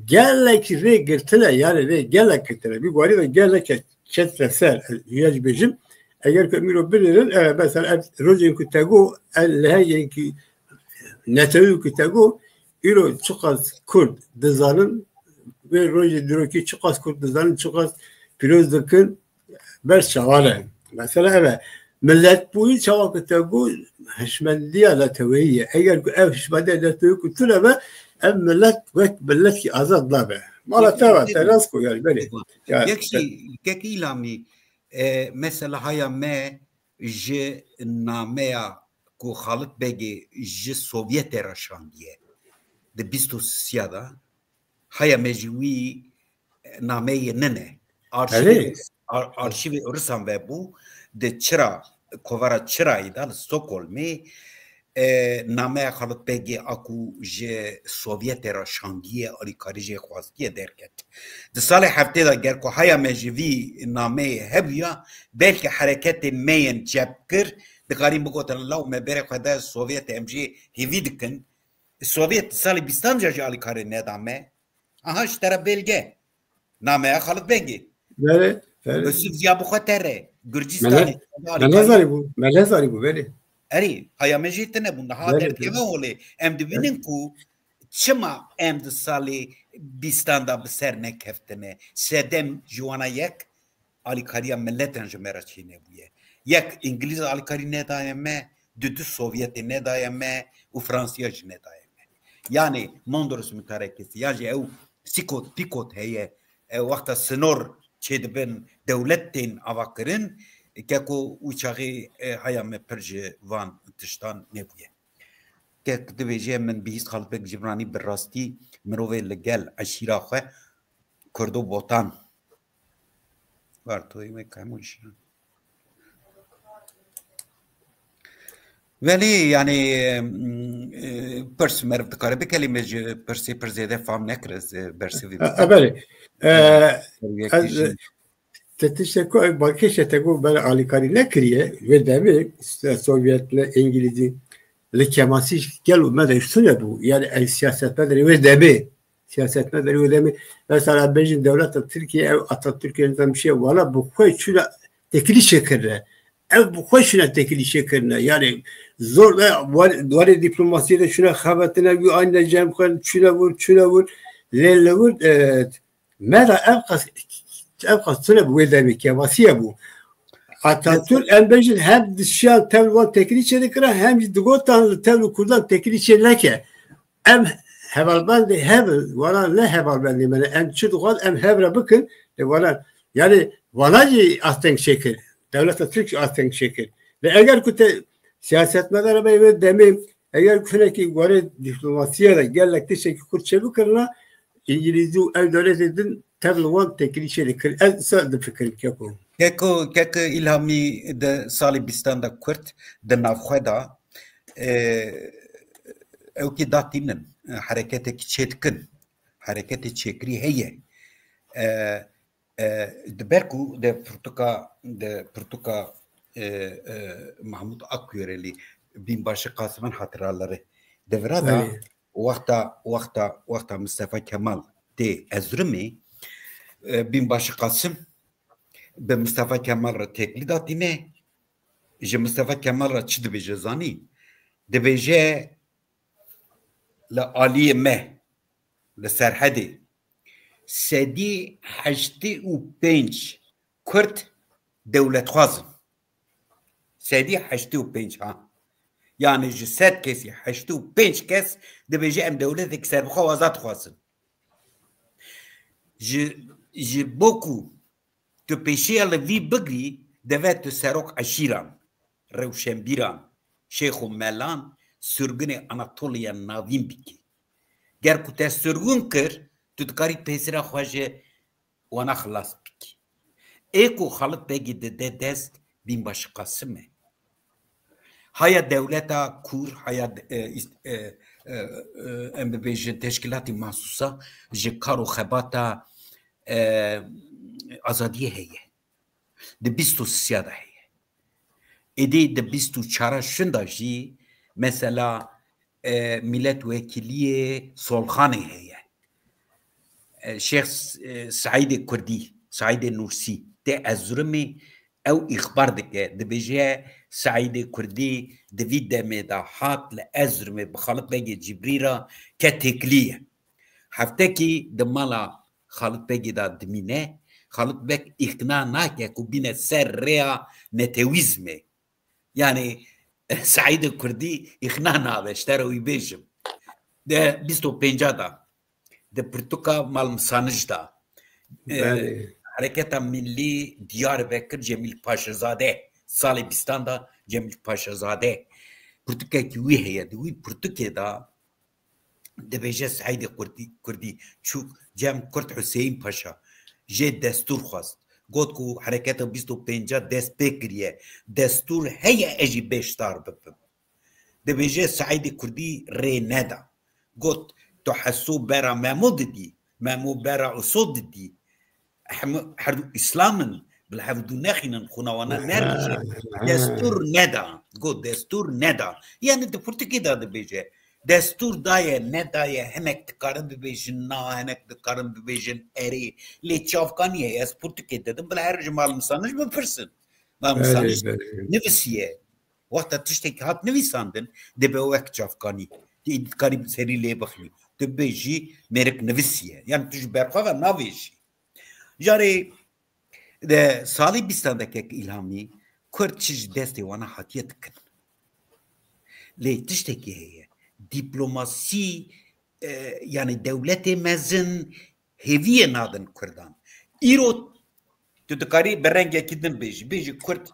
gelek rê girtine, yani rê gelek girtine. Vî warî de gelek ketine ser, ez vîya jî bêjim. Eger ku em îro binêrin, e, mesela ev rojên ku te got, e, lehengên ku netewî ku te got, îro çiqas Kurd dizanin, vê rojê dîrokî çiqas Kurd dizanin, çiqas pîroz dikin, ber çawa ne? Mesela ev e. Milletbûyî çawa ku te got, hişmendiya neteweyî ye. Eger ku ev hişmendiya neteweyî ku tune be, ev millet wek miletkî azad nabe. Mala Yek te va, te rast ku yani, belê. Yek Ya, Yek te- jî, Kek Îlamî, e, mesela haya me ji nameya ku Xalit Begê ji Sovyetê re şandiye di bîst û sisiya de, haya me ji wî, e, nameyê nine. Arşîvê Erê. Urs-, ar-, arşîvê Urisan vebû, di çira, kovara Çirayê de li Stockholmê, e, nameya Xalit Begê a ku ji Sovyetê re şandiye, alîkarî jê xwastiye derket. Di salê heftê de ger ku haya me ji vî nameyê hebûya, belkî hereketên me yên çepgir dikarîn bigotin, law me berê xwe de Sovyetê em jê hêvî dikin. Sovyet di salê bîstan de jî alîkarî neda me. Aha ji te re belge. Nameya Xalid Bengî. Belê, belê. Yusuf Ziya bi xwe te re. Gurcistanê. Me ne-, me nezanîbû, me nezanîbû, belê. Erê, haya me jê tune bû. Niha Belê, derdikeve belê. holê. Em dibînin Belê. ku çima em di salê bîstan de bi ser nekeftine. Sedem ji wana yek alîkariya miletan ji me re çênebûye. Yek Îngilîz alîkarî nedaye me, dudu Sovyetê nedaye me û Fransiya jî nedaye me. Yanî Mondros Mutarekesi, yan jî ew sikot, pikot heye, e, wexta sinor çêdibin, dewlet tên avakirin, keko û çaxê, e, haya me pir ji van tiştan nebûye. Kek dibêje min bihîst Xalid Beg Cibranî bi rastî mirovê li gel eşîra xwe Kurdo Botan. Vartoyê me kemû şirin. Welê, yanî, mm, e, pirs meriv dikare bike, lê me ji pirsê pir zêde fam nekir, ez, e, bersivî E, bikim. e, belê. E, Terbiyekî ez, jî. Te tiştek ku ev balkêşe te got ber alîkarî nekiriye, wê demê, Sovyet ne, Îngilîzî, li kemasî gel û me de tune bû. Yani ev siyasetmedarê wê demê. Siyasetmedarê wê demê. Mesela bêjin dewleta Tirkiye ev Atatürk'e nizam şey wala bi xwe çûna têkilî çêkirine. Ev bi xwe çûna têkilî çêkirine. Yani zor e, war-, warê diplomasiyê de çûna xebetine, wî anîne cem xwe, çûne wir, çûne wir. Lê li wir, e, me de ev qas, ev qas tune bi wê demê kemasiye bû. Atatürk em bêjin hem dişiyan tev li wan têkilî çêdikira, hem jî digotan li tev li Kurdan têkilî çê neke. Em hevalbendê hev in, wana ne hevalbendê me ne. Em çi dixwaz em hev re bikin, lê wana, yani wana jî asteng çêkir. Dewleta Tirk jî asteng çêkir. Lê eger ku te siyasetmedara me wê demê, eger ku hinekî warê dîplomasiye de gelek tiştekî xurt çêbikirina, Îngilîzî û ev dewletê din tev li wan têkilî çêdikir. Ez wisa difikirim keko. Keko, keko Îlhamî di salê bîstan de Kurd di navxwe de, e, ew kî datînin, e, hereketekî çêdikin. hereketê çêkirî heye. E, e, di ber ku de pirtûka, de pirtûka, e, e, Mahmûd Akyörelî Bînbaşî Qasimin hatiraleri. Di vira de Belê. wexta, wexta, wexta Mistefa Kemal tê Erzurumê, e, Bînbaşî Qasim bi Mistefa Kemal re têkilî datîne. Ji Mistefa Kemal re çi dibêje zanî? Dibêje li aliyê me, li Serhedê sedî heştê û pênc Kurd dewletxwaz in. Sedî heştê û pênc ha. Yani ji sed kesî heştê û pênc kes dibêje em dewletek serbixwe û azad dixwazin. Ji, ji bo ku tu pêşiya li vî bigirî, deve tu serok eşîran, rewşenbîran, şêx û melan, surgunê Anatoliya Navîn bikî. Ger ku te surgun kir, tu dikarî pêsira xwe ji wana xilas bikî. Ê ku Xalit Begî dide dest, Bînbaşî Qasim e. Haya dewleta kûr, haya, e, îst-, e, e, e, em bibêjin teşkîlatî mahsûsa ji kar û xebata, e, azadiyê heye. Di bîst û sisiya de heye. Êdî di bîst û çara şinda jî mesela, e, mîletwekîliyê Solxanê heye. E, Şêx, e, Seîdê Kurdî, Seîdê Nûrsî tê Erzurumê, ew îxbar dike, dibêje Seîdê Kurdî di vî demê de hat li Erzurumê bi Xalit Begê Cibrî re ket têkilî ye. Heftekî di mala Xalit Begê de dimîne, Xalit Beg îqna nake ku bîne ser rêya netewîzmê. Yani Seîdê Kurdî îqna nabe, ji te re wî bêjim. Di bîst û pênca de, di pirtûka Malmisanij de, e, Belê. Hereketa Millî Diyarbekir Cemîl Paşazade, salê bîstan de Cemîl Paşazade, pirtûkekî wî heye. Di wî pirtûkê de dibêje Seîdê Kurdî, Kurdî çû cem Kurd Huseyîn Paşa jê destûr xwest. Got ku hereketa bîst û pênca dest pê kiriye. Destûr heye ez jî bêşdar bibim. Dibêje Seîdê Kurdî rê neda. Got, tu heso bera Memo didî, Memo bera Iso didî. Hem, her du Îslam in, bi li hev du nexînin, xwîna wana nergijin. Destûr neda. Got, destûr neda. Yani di pirtûkê de dibêje. Destûr daye, nedaye, hinek dikarin bibêjin na, hinek dikarin bibêjin erê. Lê çavkanî heye, ez pirtûkê didim, bila her ji Malmisanij bipirsin. Malmisanij Belê, belê. nivisiye. Wexta tiştekî hat nivîsandin, dibe wek çavkanî. Tu êdî dikarî serî lê bixînî. Tu bêjî mêrik nivisiye. Yani tu ji ber xwe ve navêjî. Carê de salê bîstan de kek Îlhamî, Kurd çi ji destê wana hatiye dikin. Lê tiştekî heye. Dîplomasî, e, yani dewletê mezin hêviyê nadin Kurdan. Îro tu dikarî bi rengekî din bêjî. Bêjî Kurd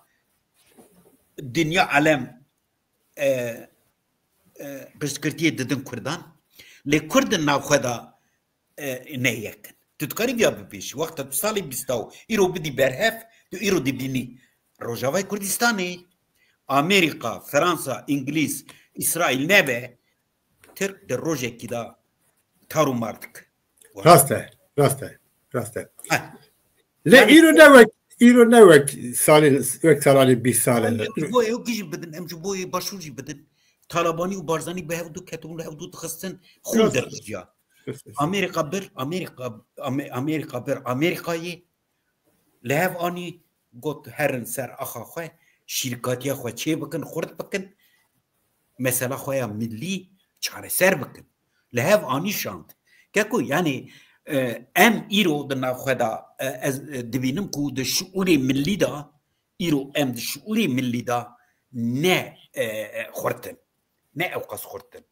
dinya alem, e, e, piştgirtiyê didin Kurdan. Lê Kurd di navxwe de, e, ne yek in. Tu dikarî viya bibêjî. Wexta tu salê bîsta û îro bidî berhev, tu îro dibînî Rojavayê Kurdistanê, Amerîka, Fransa, Îngilîz, Îsraîl nebe, Tirk di rojekî de tar û mar dike. Rast e, rast e, rast e. Heh. Lê Yani îro ne wek, îro ne wek salên, wek salanê bîst sal Em e. ji bo ew jî bidin, em ji bo yê başûr jî bidin. Talabanî û Barzanî bi hev du ketibûn, li hev du dixistin, xûn Rast e. derdijiya. Rast e. Amerîka bir, Amerîka, Ame-, Amerîka bir, Amerîkayê li hev anî, got, herin ser axa xwe, şîrkatiya xwe çê bikin, xurt bikin, mesela xwe ya millî çareser bikin. Li hev anî şand. Keko, yani, e, em îro di nav xwe de, e, ez, e, dibînim ku di şiûrê millî de, îro em di şiûrê millî de ne, e, e, xurt in. Ne ewqas xurt in.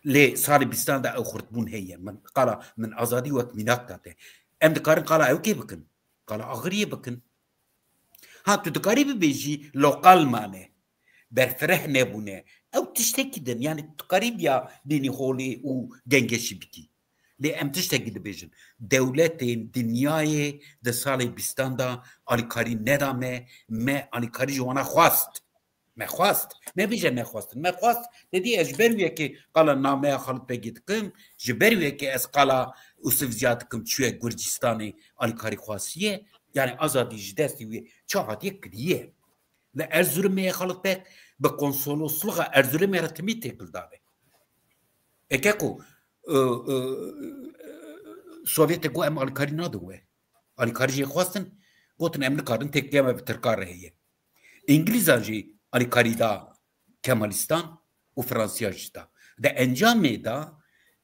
Lê salê bîstan de ew xurtbûn heye. Min qala min azadî wek mînak date. Em dikarin qala ew kê bikin? Qala axiriyê bikin. Ha, tu dikarî bibêjî lokal mane. Berfireh nebûne. Ew tiştekî din. Yani tu dikarî biya bînî holê û gengeşî bikî. Lê em tiştekî dibêjin. Dewletên dinyayê di salê bîstan de alîkarî neda me, me alîkarî ji wana xwest. Me xwest. Nebêje nexwestin. Me xwest. Te dî ez ji ber wê yekê qala nameya Xalit Begê dikim. Ji ber wê yekê ez qala, Û siv ziya dikim çûye Gurcistanê alîkarî xwestiye, yani azadî ji destê wê ça hatiye kiriye. Li Erzurumê ye Xalid Beg, bi konsolosluxa Erzurumê re timî têkil dabe. Eke ku, e, e, Sovyetê got em alîkarî nadin we. Alîkarî jê xwestin, gotin em nikarin têkiliya me bi Tirkan re heye. Îngilîzan jî alîkarî da Kemalîstan û Fransiya jî da. Di encamê de,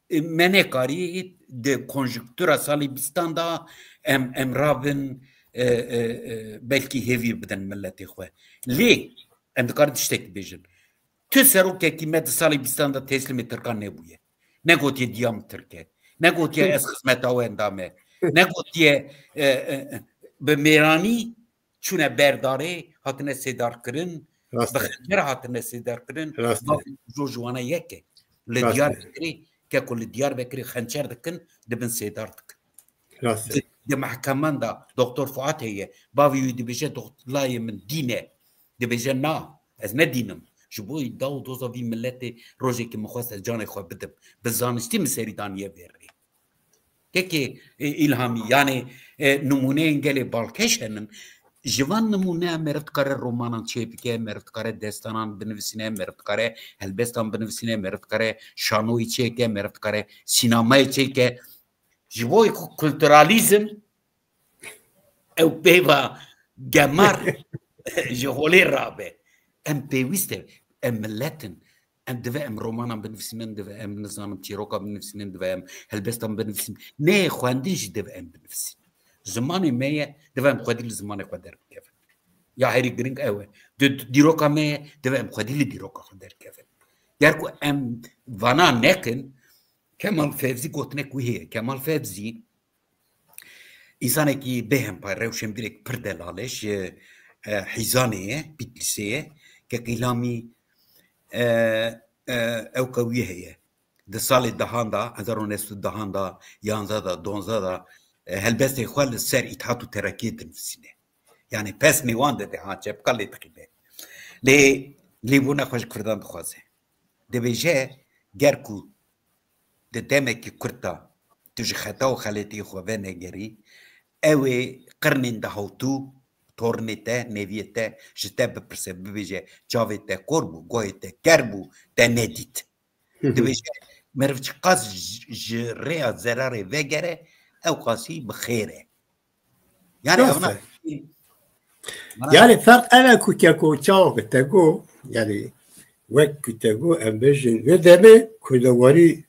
e, me nekarî di konjuktura salê bîstan de em, em rabin, e, e, e, belkî hêvî bidin miletê xwe. Lê em dikarin tiştekî bêjin. Tu serokekî me di salê bîstan de teslîmê Tirkan nebûye. Negotiye diya min Tirk e. Negotiye ez xizmeta we endam e. Negotiye, e, e, e, bi mêranî çûne berdarê, hatine sêdarkirin, Rast bi e. Xencer hatine sêdarkirin, Rast e. Bavê jo ji wana yek e. Li Rast e. Diyarbekirê, ke ku li Diyarbekirê xençer dikin, dibin sêdar dikin. Rast e. Di, di mehkeman de Doktor Fuat heye, bavê wî dibêje, "Dokt-, layê min dîn e." Dibêje, "Na, ez ne dîn im." Ji bo da û doza vî miletê rojekê min xwest ez canê xwe bidim. Bi zanistî min serî daniye vê rê. Kekê, e, Îlhamî, yani, e, nimûneyên gelê balkêş henin. Ji van nimûneya meriv dikare romanan çêbike, meriv dikare destanan binivîsîne, meriv dikare helbestan binivîsîne, meriv dikare şanoyê çêke, meriv dikare sînemayê çêke. Ji bo ku kulturalîzm ew peyva gemar ji holê rabe. Em pêwîst e, em milet in. Em dibe em romanan binivîsînin, dibe em, nizanim, çîroka binivîsînin, dibe em helbestan binivîsînin. Neyê xwendin jî dibe em binivîsînin. Zimanê me ye, dibe em xwedî li zimanê xwe derbikevin. Ya herî giring ew e. Di, di, dîroka me ye, dibe em xwedî li dîroka xwe derkevin. Ger ku em vana nekin, Kemal Fevzî gotinek wî heye. Kemal Fevzî, Însanekî bêhempa, rewşenbîrek pir delal e, ji, e, Hîzanê ye, Bîtlîsê ye, kek Îlhamî, e, e, ewka wî heye. Di salê dehan de, hezar û neh sed û dehan de, yanzdeh de, duwazdeh de, e, helbestê xwe li ser Îtihat û Terakiyê dinivîsîne. Yani pesmê wan dide, ha, çepka lê dixîne. Lê lêbûna xwe ji Kurdan dixwaze. Dibêje, ger ku di demekî kurt de tu ji xeta û xeletiyê xwe venegerî, ew ê qirnên dahawtû, tornê te, neviyê te ji te bipirse, bibêje, çavê te kor bû, guhê te ker bû, te nedît. Hı hı. Dibêje, meriv çiqas ji, ji rêya zerarê vegere, ew qasî bi xêr e. Yani Rast evna e. Yani ferq ev e ku keko çawa ku te got, yani wek ku te got, em bêjin, wê demê kurdewarî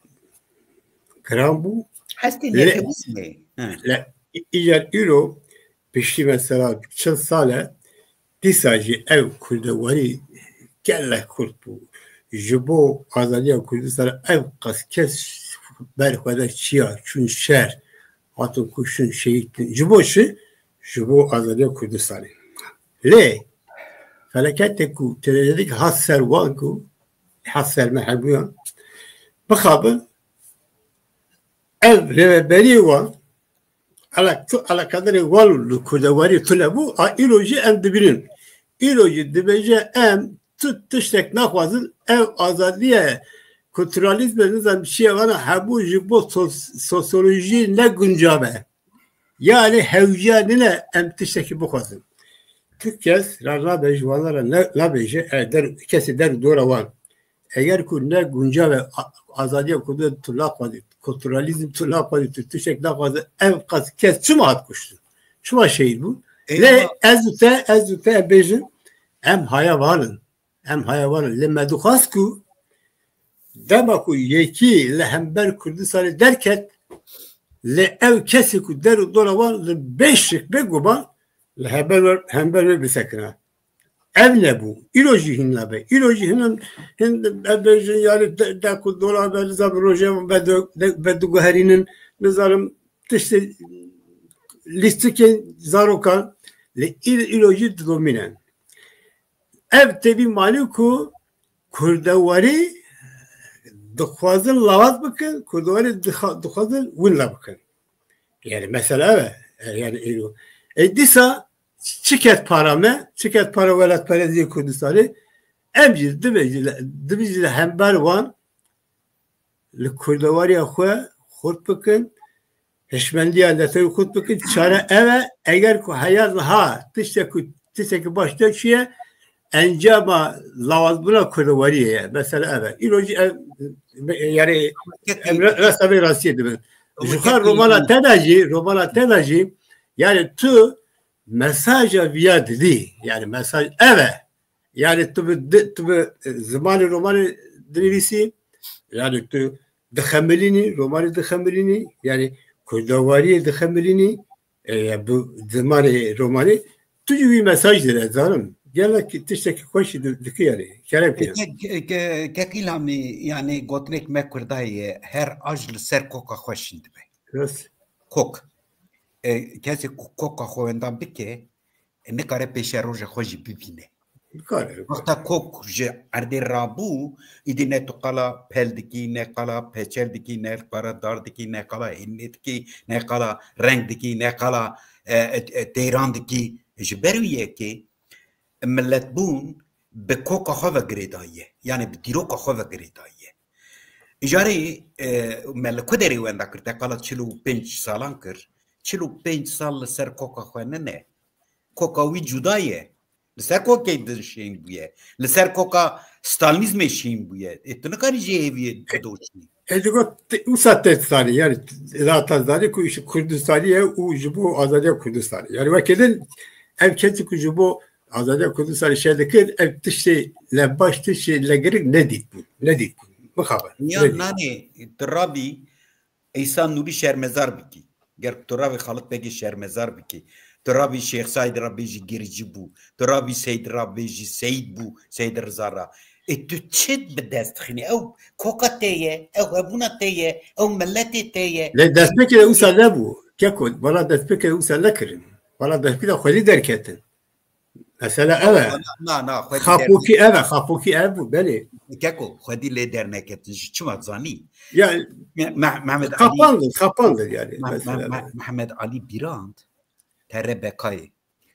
giran bû. Hestê Lê, nêtebûnê. Hı. lê îcar îro piştî mesela çil sal e, dîsa jî ev kurdewarî gelek kurt bû. Ji bo azadiya Kurdistanê ev qas kes ber xwe de çiya, çûn şer, hatin kuştin, şehîd kirin. Ji bo çi? Ji bo azadiya Kurdistanê. Lê felaketek ku televizyonekî hat ser wan ku hat ser me hebûyan, bixabin ev rêveberiyê wan, elek-, tu eleqedarê wan li kurdewarî tune bû, a îro jî em dibînin. Îro jî dibêje em tu tiştek naxwazin, ev azadiye, kulturalîzm e, nizam çi ye, vana hebû ji bo sos-, sosyolojiyê ne guncav e. Yani hewciya nîne em tiştekî bixwazin. Tu kes ra nabe ji wan re ne-, nabêje, e, der, kesê der û dora wan. Eger ku ne guncav e, a-, azadiya Kurdan tu naxwazî, kulturalîzm tu naxwazî, tu tiştek naxwazî, ev qas kes çima hat kuştin? Çima şehîd bû? Lê Eyvallah. ez û te, ez û te em bêjin, em haya van in. Em haya van in. Lê me dixwast ku dema ku yekî li hember Kurdistanê derket, lê ew kesê ku der û dora wan li bêşik bê guman, li hember we, hember wê bisekine. Ev nebû. Îro jî hin nabe. Îro jî hin, hin, ev bêjin, yani de, de ku dolar be, nizam rojeva be du-, de, be diguherînin, nizanim tiştê lîstikên zarokan, lê î-, îro jî didomîne. Ev tevî malî ku kurdewarî dixwazin lawaz bikin, kurdewarî dixa-, dixwazin winda bikin. Yani mesela ev e. Yani îro. E, dîsa çi ket para me, çi ket para welatperestiyê Kurdistanê, em jî divê jî li, divê jî li hember wan li kurdewariya xwe xurt bikin, Hişmendiya netewî kurt bikin, çare ev e, eger ku heya niha tiştek ku, tiştekî baş te çiye, encama lawazbûna kurdewariyê ye. Mesela ev e. Îro jî ev, yani, em re-, resta vê rastiyê dibin. Ji xwe romana te de jî, romana te de jî, yani tu mesaja viya didî, yani mesaj ev e. Yani tu bi di-, tu bi, e, zimanê romanê dinivîsî, yani tu dixemilînî, romanê dixemilînî, yani kurdewariyê dixemilînî, e, ya bi zimanê romanê, tu jî wî mesaj dide, zanim. Gelek tiştekî xweş di-, dikî yani. Kerem E, kêrim. Kek, ke-, kek Îlhamî, yani gotinek me Kurda ye, her aj li ser koka xwe şîn dibe. Rast. Kok. E, kesê ku koka xwe wendan bike, e, nikare pêşeroja xwe jî bibîne. Nikare. Wexta kok ji erdê rabû, îdî ne tu qala pel dikî, ne qala peçel dikî, ne qala dar dikî, ne qala hênê dikî, ne qala reng dikî, ne qala, e, e, e, teyran dikî. Ji ber wî yekê miletbûn bi koka xwe ve girêdaye. Yani bi dîroka xwe ve girêdaye. Îcarê, e, me li ku derê wenda kir, te qala çil û pênc salan kir. Çil û pênc sal li ser koka xwe nine. Koka wî cuda ye. Li ser kokê din şîn bûye. Li ser koka Stalînîzmê şîn bûye. Ê, tu nikarî jê hêviyê bidoşî. Ez digot, te-, wisa te zanî, yani, zaten zanî ku îşi Kurdistanî ye û ji bo azadiya Kurdistanê. Yani, wekî din, ev kesî ku ji bo azadiya Kurdistanê şer dikir, ev tiştê lebaş, tiştê legirî nedît bû. Nedît bû. Mixabin. Ya nedît. Nanê, tu rabî, Îsa Nûrî şermezar bikî. Ger tu ravî Xalid Begê şermezar bikî. Tu ravî Şêx Saîd ra bêjî giricî bû. Tu ravî Seyd ra bêjî Seyd bû, Seyd Riza ra. Ê tu çi bi dest dixînî? Ew koka te ye, ew hebûna te ye, ew miletê te ye. Lê destpêkê wisa nebû. Keko, bala destpêkê wisa nekirin. Bala destpêkê xwedî derketin. Mesele ev e. Na, na, xwedî Xapokî ev e, xapokî ev bû, belê. Keko, xwedî lê derneketin, ji çima zanî? Ya, Me-, Me-, Mehmet Ali, xapandin, xapandin yani, Meh-, mesela. Meh-, Meh-, Mehmet Ali Birand, T R B K'yê,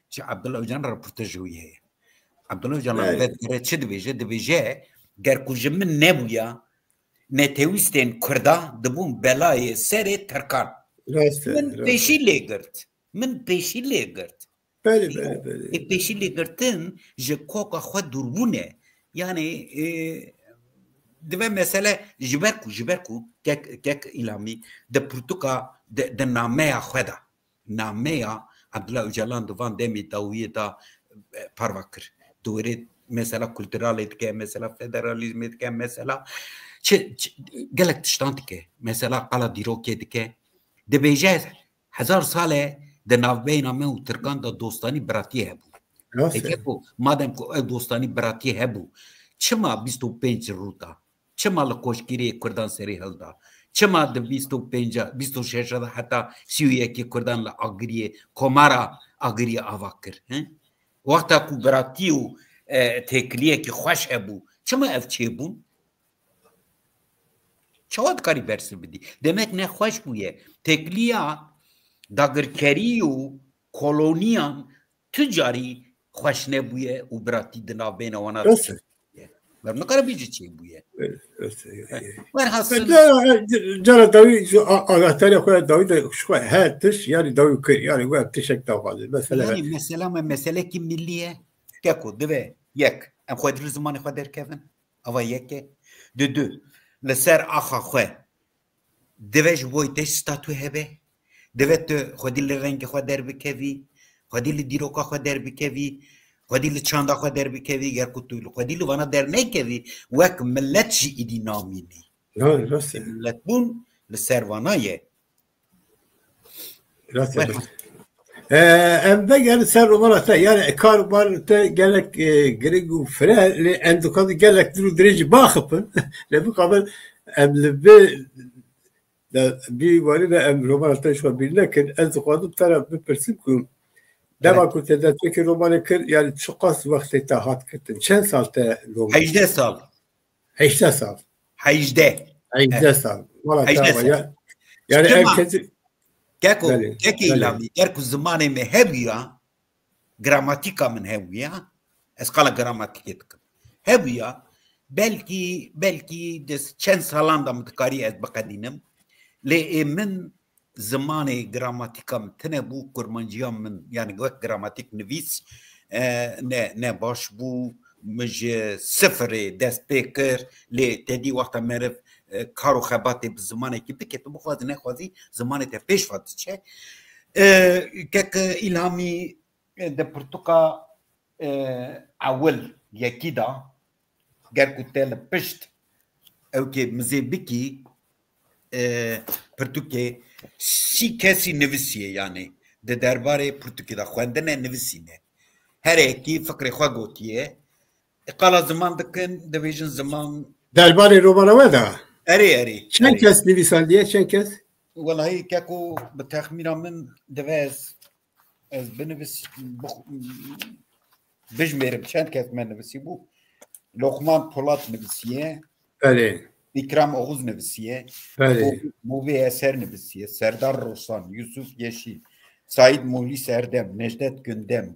ji Abdullah Ocalan re röportajê wî heye. Abdullah Ocalan Evet. Vê dere çi dibêje? Dibêje, ger ku ji min nebûya, netewîstên Kurda dibûn belayê serê Tirkan. Rast e, Min rast e. pêşî lê girt. Min pêşî lê girt. Belê, belê, belê. Ê pêşî lêgirtin ji koka xwe dûrbûn e. Yani, e, dibe mesele ji ber ku, ji ber ku kek, kek Îlhamî di pirtûka, di, di nameya xwe de, nameya Abdullah Ocalan di van demê dawiyê de, e, parve kir. Di wêrê mesela kulturalê dike, mesela federalîzmê dike, mesela çi, çi, gelek tiştan dike. Mesela qala dîrokê dike. Dibêje, hezar sal e di navbeyna me û Tirkan de dostanî, biratiyê hebû. Rast e. Eke ku, madem ku ew dostanî, biratiyê hebû, çima bîst û pênc rûta? Çima li Koşkirê Kurdan serê hilda? Çima di bîst û pênc, bîst û şeş de heta sî û yekê Kurdan li Agiriyê, komara Agiriyê ava kir? He? Wexta ku biratî û, e, têkiliyekî xweş hebû, çima ev çêbûn? Çawa dikarî bersiv bidî? Demek ne xweş bûye. Têkiliya dagirkerî û koloniyan tu carî xweş nebûye û biratî di navbeyna wana de Rast e. çêbûye. Ber nikare bêje çêbûye. Rast e. Werhasil. Cara, cara dawî, ji a-, agahtariya xwe ya dawî de ji xwe her tişt, yani dawî kir, yani we tiştek daxwaze. Mesela Yani mesela me meselekî millî ye. Keko, dibe yek, em xwedî li zimanê xwe derkevin. Ava yek e. Di du, li ser axa xwe. Divê ji bo te statû hebe. Divê tu xwedî li rengê xwe derbikevî. Xwedî li dîroka xwe derbikevî. Xwedî li çanda xwe derbikevî. Ger ku tu li xwedî li vana dernekevî, wek milet jî îdî namînî. Ya, rast e. Miletbûn li ser vana ye. Rast e. Welhasil. Ee, em vegerin ser romana te. Yani kar û bar te gelek, e, giring û fire, lê em dixwazin gelek dûr û dirêj jî baxipin. Lê mixabin em li vê de, bî warî de em romana te ji xwe bîr nekin. Ez dixwazim te re bipirsim ku dema Evet. ku te destpêkê romanê kir, yani çiqas wextê te hat girtin? Çend sal te roman? Hejdeh sal. Hejdeh sal. Hejdeh. Hejdeh sal. Wala Hejdeh tamam sal. Ya. Yani Çima? ev kesî Keko, Belê, kekê belê. Îlamî, ger ku zimanê me hebûya, gramatîka min hebûya, ez qala gramatîkê dikim. Hebûya, belkî, belkî di çend salan de min dikarî ez biqedînim. Lê ê min zimanê, gramatîka min tune bû, kurmanciya min, yani wek gramatîk nivîs, e, ne, ne baş bû. Min ji sifirê dest pê kir, lê te dî wexta meriv, e, kar û xebatê bi zimanekî bike, tu bixwazî nexwazî zimanê te pêş ve diçe. E, kek Îlhamî, e, di pirtûka, e, ewil yekî de, ger ku te li pişt ew kê mizê bikî, e, pirtûkê, sî kesî nivîsiye, yani di derbarê pirtûkê de xwendine, nivîsîne. Her yekî fikrê xwe gotiye. E, qala ziman dikin, dibêjin ziman. Derbarê romana we de? Erê, erê, Çend erê. kes nivîsandiye, çend kes? Welahî, keko, bi texmîna min divê ez, ez binivis-, bix-, bijmêrim çend kes me nivîsî bû. Loqman Polat nivîsiye. Belê. Îkram Oğuz nivîsiye. Belê. Bo-, Bovê Eser nivîsiye. Serdar Rosan, Yusuf Yeşil, Said Muhlis Erdem, Necdet Gündem,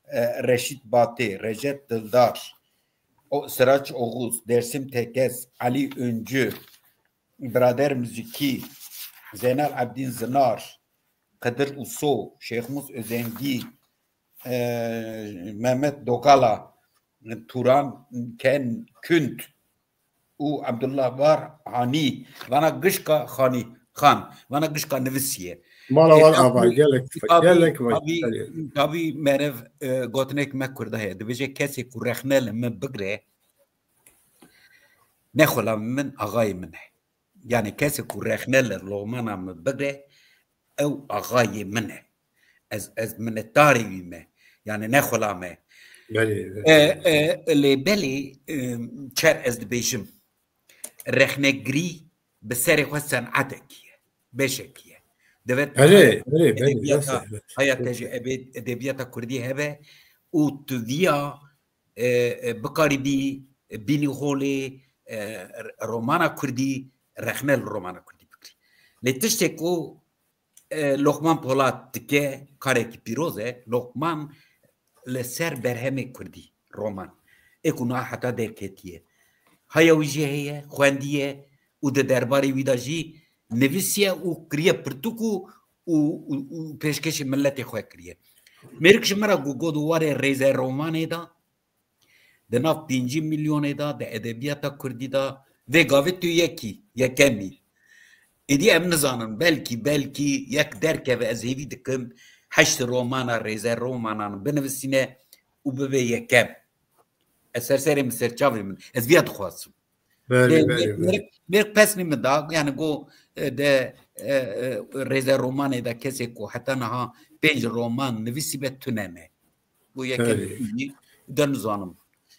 e, Reşit Batê, Recep Dildar, O-, Sirac Oğuz, Dersim Tekez, Ali Öncü, Birader Müziki, Zeynal Abdin Zinar, Kıdır Uso, Şêxmûs Özengî, e, Mehmet Dogala, Turan Ken Künt û Abdullah Var Hanî. Vana gişka Hanî, Xan. Vana gişka nivîsiye. Mala E, wan tabî, ava, gelek, tabî, gelek vay, tabî, gelek. tabî meriv, e, gotinek me Kurda heye. Dibêje kesê ku rexne li min bigre, ne xulamê min, axayê min e. Yani kesê ku rexne li loqmana min bigre, ew axayê min e. Ez, ez minetdarê wî me. Yani ne xulame. Belê, belê. E, e, lê belê, e, çer ez dibêjim. Rexnegirî bi serê xwe senatekî ye. Beşekî ye. Divêt Belê, haya belê, belê, edebiyata, rast e, evet. haya te ji ebe-, edebiyata Kurdî hebe û tu viya, e, e, bikarîbî, e, bînî holê, e, romana Kurdî, rexne li romana Kurdî bikirî. Lê tiştê ku, e, Lokman Polat dike, karekî pîroz e. Lokman li ser berhemê Kurdî, roman. Ê ku niha heta derketiye. Haya wî jî heye, xwendiye û di derbarê wî de jî nivîsiye û kiriye pirtûk û, û, û, û pêşkêşî miletê xwe kiriye. Mêrik ji min re got, got warê rêze romanê de, di nav pêncî milyonê de, di edebiyata Kurdî de, vê gavê tu yekî, yekemî. Êdî em nizanin, belkî, belkî yek derkeve, ez hêvî dikim, heşt romana, rêze romanan binivîsîne û bibe yekem. Ez ser serê min, ser çavê min, ez viya dixwazim. Belê, Lê belê, belê. mêrik, mêrik pesnî min da, yani go, e, de, e, e, rêze romanê de kesê ku heta niha pênc roman nivîsîbe tune ne. Bu yekem Belê. Jî de nizanim.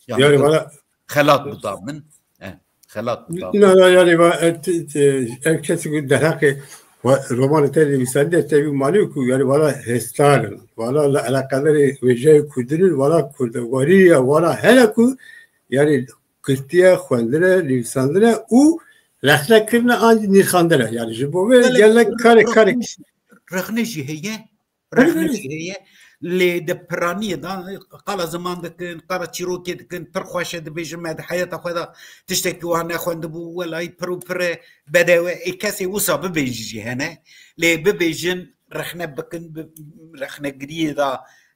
Yani Yani valla xelat bû da min. Eh, xelat bû da min. Na, na, yani va-, e, ti-, ti-, ev kesê ku derheqê va-, romanê te nivîsandî, te wî malî ku yani valla hêsdar in. Valla li eleqedarê wêjeyê Kurdî in, valla kurdewarî ya, valla hele ku yani girtiye, xwendine, nivîsandine û rexne kirine an jî nirxandine. Yani ji bo vê Gelek gelek karê, karê rexne jî, rexne jî heye. Belê, Rexne belê. jî heye. Lê di piraniyê de qala ziman dikin, qala çîrokê dikin, pir xweş e, dibêjin me di heyata xwe de tiştekî wiha nexwendibû, welayî pir û pir e, bedew e. Ê kesê wisa bibêjî jî hene. Lê bibêjin, rexne bikin, bi, rexnegiriyê de,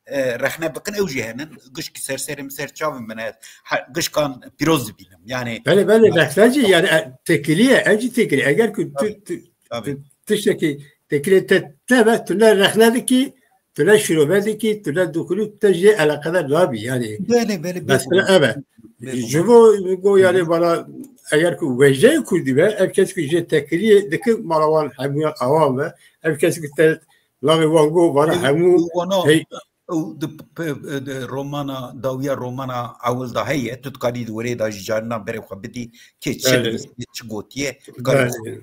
e, rexne bikin, ew jî hene. Gişkî ser serê min, ser çavê min e. Ha, gişkan pîroz dibînim. Yani Belê, belê, rexne jî yani, e, têkilî ye, ev jî têkilî. Eger ku tu, Tabii, tu, tabii. tu tiştekî têkilê te, te ve, tu ne rexne dikî, tu ne şîrove dikî, tu ne dixulî, tu te jê eleqedar nabî. Yani Belê, belê, mesela bêguman. ev e. Bêguman. Ji bo go yani bana eger ku wêjeyê Kurdî be, ev kes ku jê têkiliyê dike mala wan hemûyan awan be, ev kes ku te navê wan go bana Ew, hemû ew wana, hey ew di p-, p-, di romana, dawiya romana ewil de heye, tu dikarî di wêrê de jî carina berê xwe bidî, kê çi Belê. nivîsiye, çi gotiye, dikarî Belê.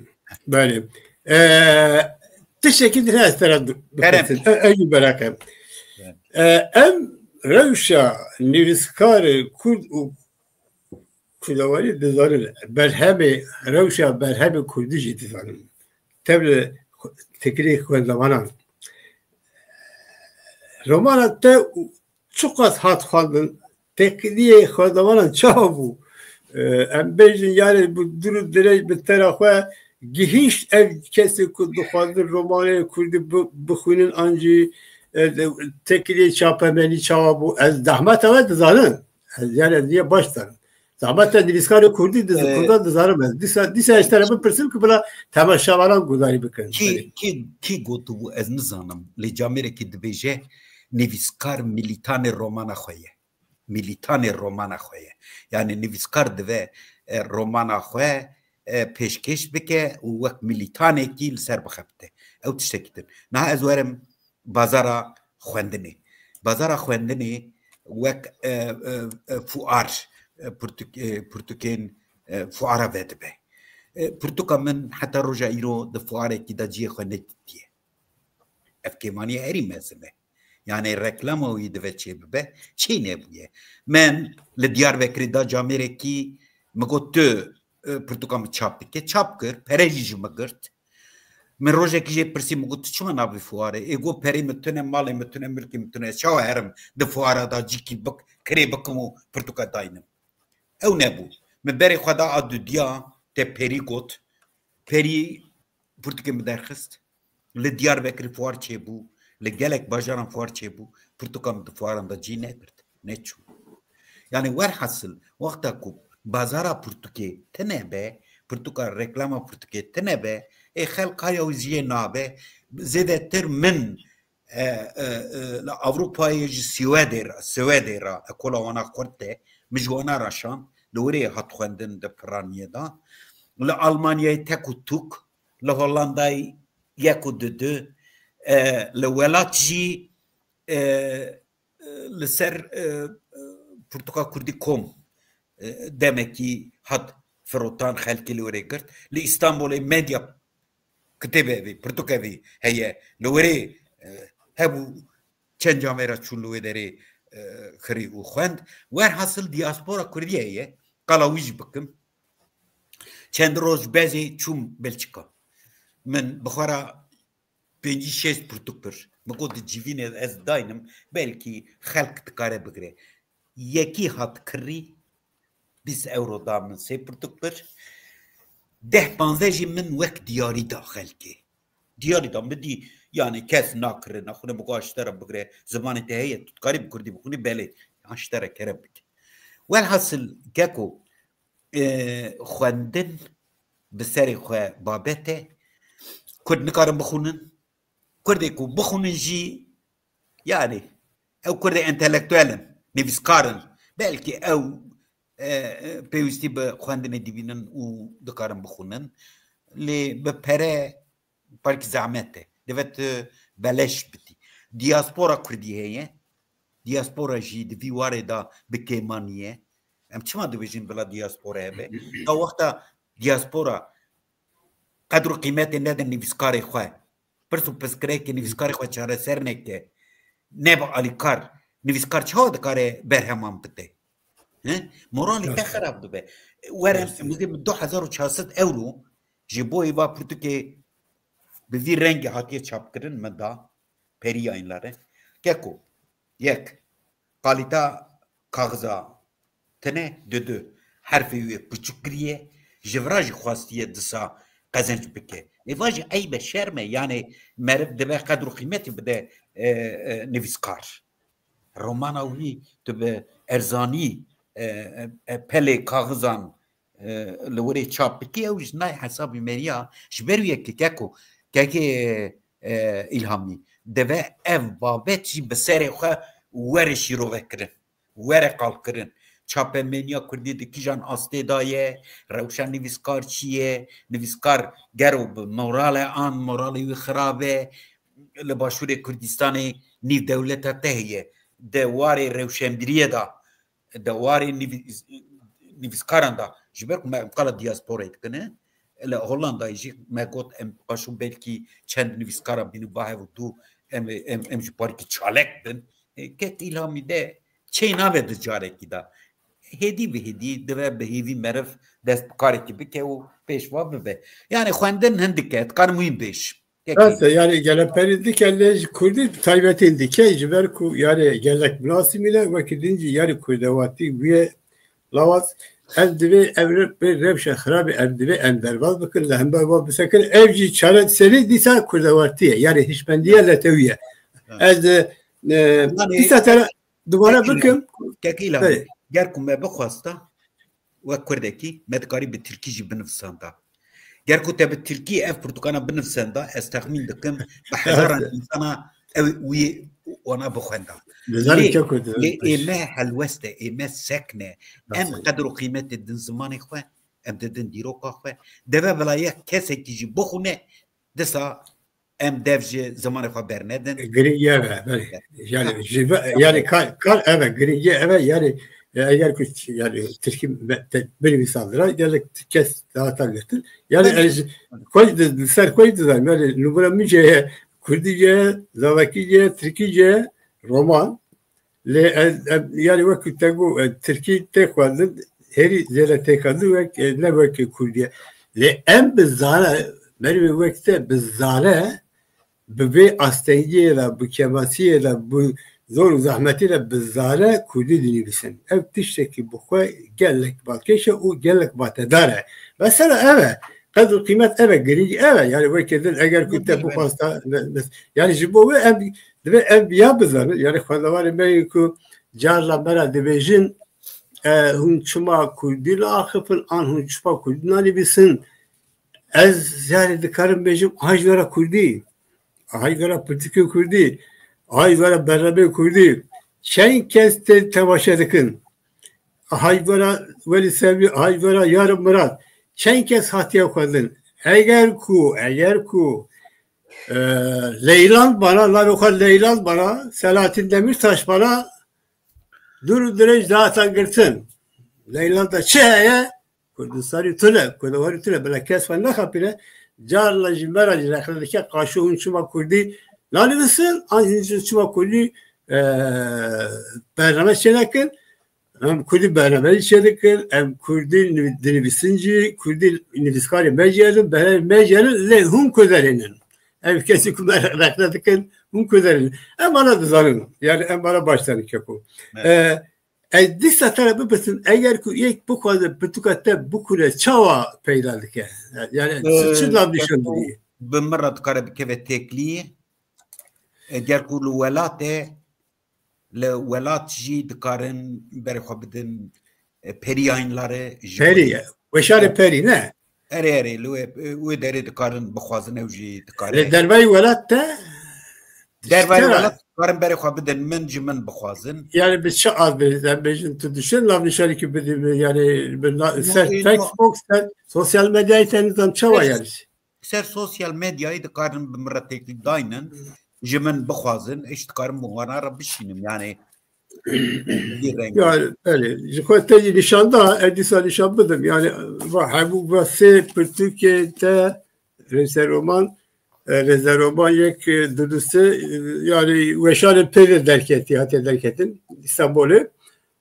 Belê. Ee, tiştekî din ez te re du-, Kerem. bipirsim. E, ez jî merak im. Kerem. Ee, em rewşa nivîskarê Kurd û Kurdewarî dizanin. Berhemê, rewşa berhemê Kurdî jî dizanin. Tevli têkilî xwendavanan. Romana te çiqas hat xwendin, têkiliyê xwendavanan çawa bû? Ee, em bêjin, yani, bi dûr û dirêj bi tera xwe, gihîşt ev kesê ku dixwazin romanê kurdî bi-, bixwînin an jî, e, de-, têkiliyê çapemenî çawa bû? Ez zehmeta we dizanim. Ez, yani, ez niye baş dizanim. Zehmeta nivîskarê kurdî diz-, Ee, kurdan dizanim ez. Dîsa, dîsa ez ji te re bipirsim ku bila temaşevanan guhdarî bikin. Kî, kî, kî gotibû ez nizanim. Lê camêrekî dibêje, nivîskar milîtanê romana xwe ye. Milîtanê romana xwe ye. Yani nivîskar dive, e, romana xwe, e, pêşkêş bike û wek milîtanekî li ser bixebite. Ew tiştekî din. Niha ez werim bazara xwendinê. Bazara xwendinê wek, e, e, e, fuar, e, pirtûk-, e, pirtûkên, e, fuara vedibe. E, pirtûka min heta roja îro di fuarekî de cihê xwe nedîtiye. Ev kêmaniya herî mezin e. Yani reklama wî dive çêbibe, çê nebûye. Min li Diyarbekirê da camêrekî, min got, tu, e, pirtûka min çap bike, çap kir, pere jî ji min girt. Min rojekî jê pirsî, min got, tu çima nabî fuarê? Ê got, perê min tune, malê min tune, milkê min tune, çawa herim di fuara da cîkî bik-, kirê bikim û pirtûka daynim? Ew nebû. Min berê xwe da a dudiya, te perî got. Perî pirtûkê min derxist. Li Diyarbekirê fuar çêbû, li gelek bajaran fuar çêbû, pirtûka min di fuaran de cî negirt, neçû. Yani werhasil, wexta ku bazara pirtûkê tune be, pirtûka, reklama pirtûkê tune be, ê xelk haya wî jiyê nabe, zêdetir min, e, e, e, li Ewropayê ji Swêdê re, Swêdê re, ekola wana xurt e, min ji wana re şand, li wirê hat xwendin di piraniyê de. Li Almanyayê tek û tûk, li Hollandayê yek û du du, e, li welat jî, e, e, li ser, e, e, pirtûka kurdî kom, e, demekî hat firotan, xelkê li wê rê girt. Li Îstanbulê medya kitêbevî, pirtûkevî heye. Li wê rê, e, hebû çend camêra çû li wê derê, e, kirî û xwend. Werhasil diaspora kurdî heye. Qala wî jî bikim. Çend roj bezê çûm Belçika. Min bi xwe re pêncî şêst pirtûk bir. Min got di civînê ez daynim, belkî xelk dikare bigire. Yekî hat kirî, bîst euro da min, sê pirtûk bir. Deh panzdeh jî min wek diyarî da xelkê. Diyarî da min dî, yani kes nakire, naxwine, min got ji te re bigire, zimanê te heye, tu dikarî bi kurdî bixwînî, belê, an ji te re kerem bike. Welhasil, keko, e, xwendin bi serê xwe babet e. Kurd nikarin bixwînin. Kurdê ku bixwînin jî, yani, ew Kurdê entelektuel in, nivîskar in. Belkî ew, e, e, pêwîstî bi xwendinê dibînin û dikarin bixwînin. Lê bi pere parkî zehmet e. Divê tu beleş bidî. Diaspora Kurdî heye. Diaspora jî di vî warê de bi kêmanî ye. Em çima dibêjin bila diaspora hebe? Ta wexta diaspora qedr û qîmetê nedin nivîskarê xwe, pirs û pirsgirêkê nivîskarê xwe çareser neke, nebe alîkar, nivîskar çawa dikare berheman bide? He? Moralê te xerab dibe. Were, min du hezar û çar sed euro ji bo êva pirtûkê bi vî rengê hatiye çapkirin, min da, Perî Yayınları. Keko, yek, kalîta kaxiza tune, du du, herfê wê piçûk kiriye, ji vira jî xwestiye disa qezenc bike. Êva jî eyb e, şerm e, yani meriv dibe qedr û qîmetî bide, e, e, nivîskar. Romana wî tu bi erzanî, e, e, e, pelê kaxizan, e, li wirê çap bikî, ew ji nayê hesabî meriya. Ji ber wî yekê keko, kekê, e, Îlhamî, divê ev babet jî bi serê xwe were şîrove kirin, were qal kirin. Çapemeniya kurdî di kîjan astê de ye, rewşa nivîskar çi ye, nivîskar gero bi morale an, moralê wî xirab e, li Başûrê Kurdistanê nîv dewleta te heye, di warê rewşenbîriyê de, di warê nivî-, nivîskaran de, ji ber ku me em qala diasporayê dikine, li Hollandayê jî me got, em paşû belkî çend nivîskaran bînin, ba hev û du, em, em, em ji parkî çalek bin. E, kek Îlhamî de çê nabe di carekî de. Hêdî bi hêdî dibe bi hêvî meriv dest bi karekî bike û pêşva bibe. Yani xwendin hindik e, dikarim wî bêj. Kekî. Rast e, yani geleperî dike lê ji kurdî bi taybetî dike, ji ber ku yani gelek min asîmîle, wekî din jî yani kurdewatî bûye lawaz. Ev divê ev re-, vê rewşa xirabê ev divê em derbas bikin, li hember wan bisekin. Ev jî çareserî dîsa kurdewartî ye. Yani hişmendiye letewî ye. Evet. Ez, e, e, Yani, dîsa te re dubare Kekî bikim. Kekî Îlhan, Belê. Ger ku me bixwesta, wek kurdekî, me dikarî bi tirkî jî binivîsanda. Ger ku te bi tirkî ev pirtûkana binivîsanda, ez texmîn dikim, bi hezaran Evet. Însana ew wî wana bixwenda. Dizanim Lê, keko dizanim lê ê me helwest e, ê me sek ne. Em Nasıl? Qedr û qîmetê din zimanê xwe, em didin dîroka xwe. Deve bila yek kesekî jî bixwine, disa em dev ji zimanê xwe bernedin. Girîng ye ve, belê. Yani, Ha. ji ve-, yani, kar, kar, evet, girîng ye, evet, yani, e, eger ku, yani, tirkî me-, te-, binivîsandira, gelek kes daha tam getir. Yani, Belê. ez, koy di-, di ser koy dizanim, yani, numara min jê ye, Kurdî ye, Zazakî ye, Tirkî ye, roman. Lê ez, em, yani wekî te got, e, tirkî tê xwendin, herî zêde tê xwendin wek, e, ne wekî kurdî ye. Lê em bi zane, merivê wek te bi zane, bi vê astengiyê de, bi kemasiyê de, bi zor û zehmetî de bi zane kurdî dinivîsin. Ev tiştekî bi xwe gelek balkêş e û gelek matedar e. Mesela ev e, qedr û qîmet ev e, girîng ev e. Yani wekî din eger ku te Wekî bixwasta, me-, me-, yani ji bo wê em Divê ev ya bizanin, yani xwendevanê me yên ku carla me re dibêjin, e, hûn çima kurdî li axifin, an hûn çima kurdî nanivîsin? Ez yani dikarim bêjim, aha ji vera kurdî, aha ji vera pirtûkê kurdî, aha ji vera berhemê kurdî. Çend kes tê temaşe dikin? Aha ji vera Welî Sebrî, aha ji vera Yarim Mirat. Çend kes hatiye xwendin? Eger ku, eger ku Ee, Leyland bana, navê xwe Leyland bana, Selahattin Demirtaş bana dûr û dirêj dihatan girtin. Leyland de çi heye? Kurdistanî tune, Kurdewarî tune, bila kes xwe nexapîne. Carla ji me re jî rexne dike, qaşo hûn çima kurdî nanivîsin, an hûn çima kurdî, e, bername çênekin. Em kurdî bernameyî çêdikin, em kurdî niv-, dinivîsin jî, kurdî nivîskarê me jî hene, berhemê me jî hene, lê hûn kuderên in. Ev kesî ku me rexne dikin, hûn kuderên in. Em ana dizanin, yani em ana baş zanin keko. Evet. Ee, ez dîsa te re bipirsim, eger ku yek bixwaze pirtûka te bikure, çawa peyda dike? Yani çi, çi Ee, navnîşan didî? Bi min re dikare bikeve têkiliyê. Eger ku li welatê li welat jî dikarin berê xwe bidin, e, Perî Yayınları ji Perî, Weşanê Perî, ne? Erê, erê, li wê, wê derê dikarin bixwazin, ew jî dikare. Li dervayî welat te? Dervayî welat dikarin berê xwe bidin min, ji min bixwazin. Yani bi çi ad bi, em bêjin tu dişin navnîşanekî bidî, yani bi na-, ser Facebook, ser sosyal medyayê te nizam çawa yani? Ser sosyal medyayê dikarin bi min re teklîf daynin, ji min bixwazin, ez dikarim bi wana re bişînim. Yani, Yani, belê, ji xwe te jî nîşan da, ez dîsa nîşan bidim. Yani, va hemû va sê pirtûkê te, rêze roman, e, rêze roman yek, e, du du sê, e, yani, weşanê pê de derketî, hatiye derketin, Îstanbulê.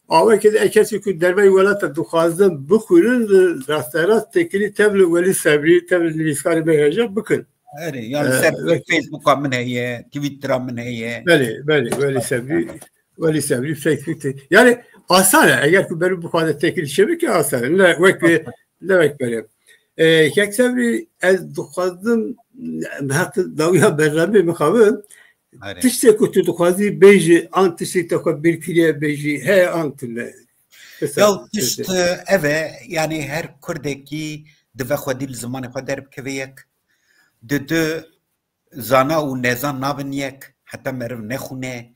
Awekê de kesî ku derveyî welata dixwazin bixwînin, rasterast têkilî tev li Welî Sebrî, tev li nivîskarê me hêja bikin. Erê, yani Ee, ser wek- Facebooka min heye, Twittera min heye. Belê, belê, Welî Sebrî, Welî Sebrî, Facebook te-, yani asan e, eger ku berû bixwaze têkilî çêbike asan e. Ne wek, ne wek berê. Ee, Kek Sebrî, ez dixwazim, em heta dawiya berhemê mixabin, Erê. Tiştê ku tu dixwazî bêjî, an tiştê te xwe bîr kiriye bêjî, heye an tune? Ya tişt, e, ev e, yani her kurdekî divê xwedî li zimanê xwe derbikeve yek. Di du zana û nezan nabin yek, heta meriv nexwîne,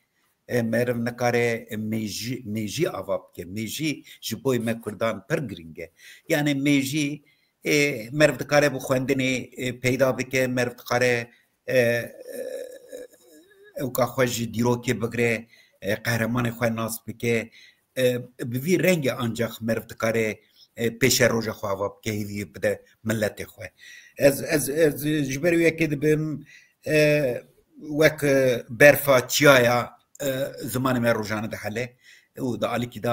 e, meriv nikare, e, mêjî, mêjî ava bike. Mêjî ji bo me kurdan pir girîng e. Yani mêjî, e, meriv dikare bi xwendinê, e, peyda bike, meriv dikare, e, e, ewka xwe ji dîrokê bigire, e, qehremanê xwe nas bike. E, bi vî rengê ancax meriv dikare, e, pêşeroja xwe ava bike, hêviyê bide miletê xwe. Ez, ez, ez ji ber wê yekê dibim, e, wek, e, berfa çiyaya, e, zimanê me rojane dihele û di alîkî de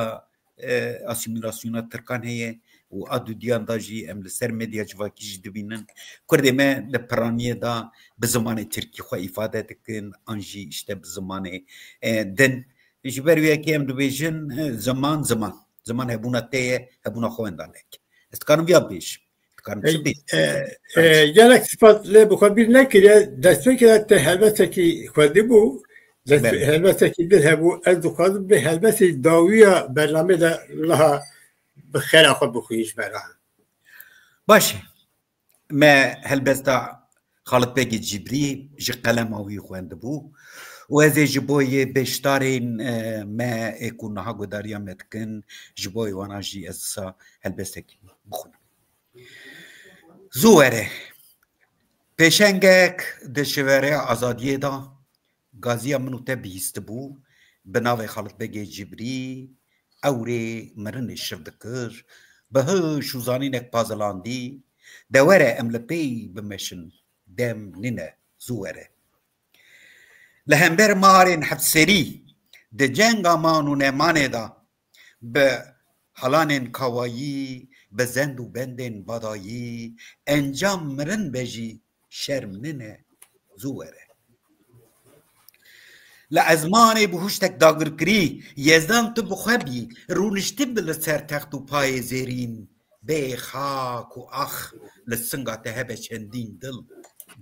e, asîmîlasyona Tirkan heye û a dudiyan da jî em li ser medya civakî jî dibînin. Kurdê me li piraniyê de bi zimanê tirkî xwe îfade dikin an jî işte bi zimanê, e, din. Ji ber wê yekê em dibêjin, e, ziman, ziman. Ziman hebûna te ye, hebûna xwe wenda neke. Ez dikarim viya bêjim. Dikarim çi bêjim? E, e, gelek spas lê bi xwe bîr nekiriye. Destpêkê de te helbestekî xwendibû. Dest, Belê. Helbestekî din hebû. Ez dixwazim bi helbestê dawiya bernamê de niha bi xêra xwe bixwîn ji me re. Baş e. Me helbesta Xalit Begê Cibrî ji qelema wî xwendibû û ez ê ji bo yê beşdarên, e, me ê ku niha guhdariya me dikin, ji bo wana jî ez wisa helbestekî bixwînim. Zû were. Pêşengek di şivereya azadiyê de gaziya min û te bihîstibû, bi navê Xalit Begê Cibrî, ewrê mirinê şiv dikir, bi hiş û zanînek pazilandî, de were em li pey bimeşin, dem nîne, zû were. Li hember marên hevserî, di cenga man û nemanê de, bi helanên kawayî, bi zend û bendên badayî, encam mirin be jî şerm nine, zû were. Li ezmanê bi huştek dagirkirî, Yezdan tu bi xwe bî, rûniştî bi li ser text û payê zêrîn, bê xak û ax li singa te hebe çendîn dil,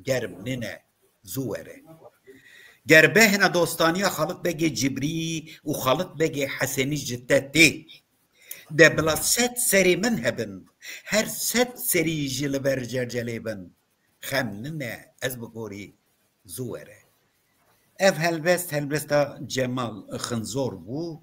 germ nine, zû were. Ger behna dostaniya Xalit Begê Cibrî û Xalit Begê Hesenî ji te tê, de bila sed serê min hebin, her sed serî jî li ber cercelê bin, xem nine, ez bi gorî zû were. Ev helbest, helbesta Cemal Xinzor bû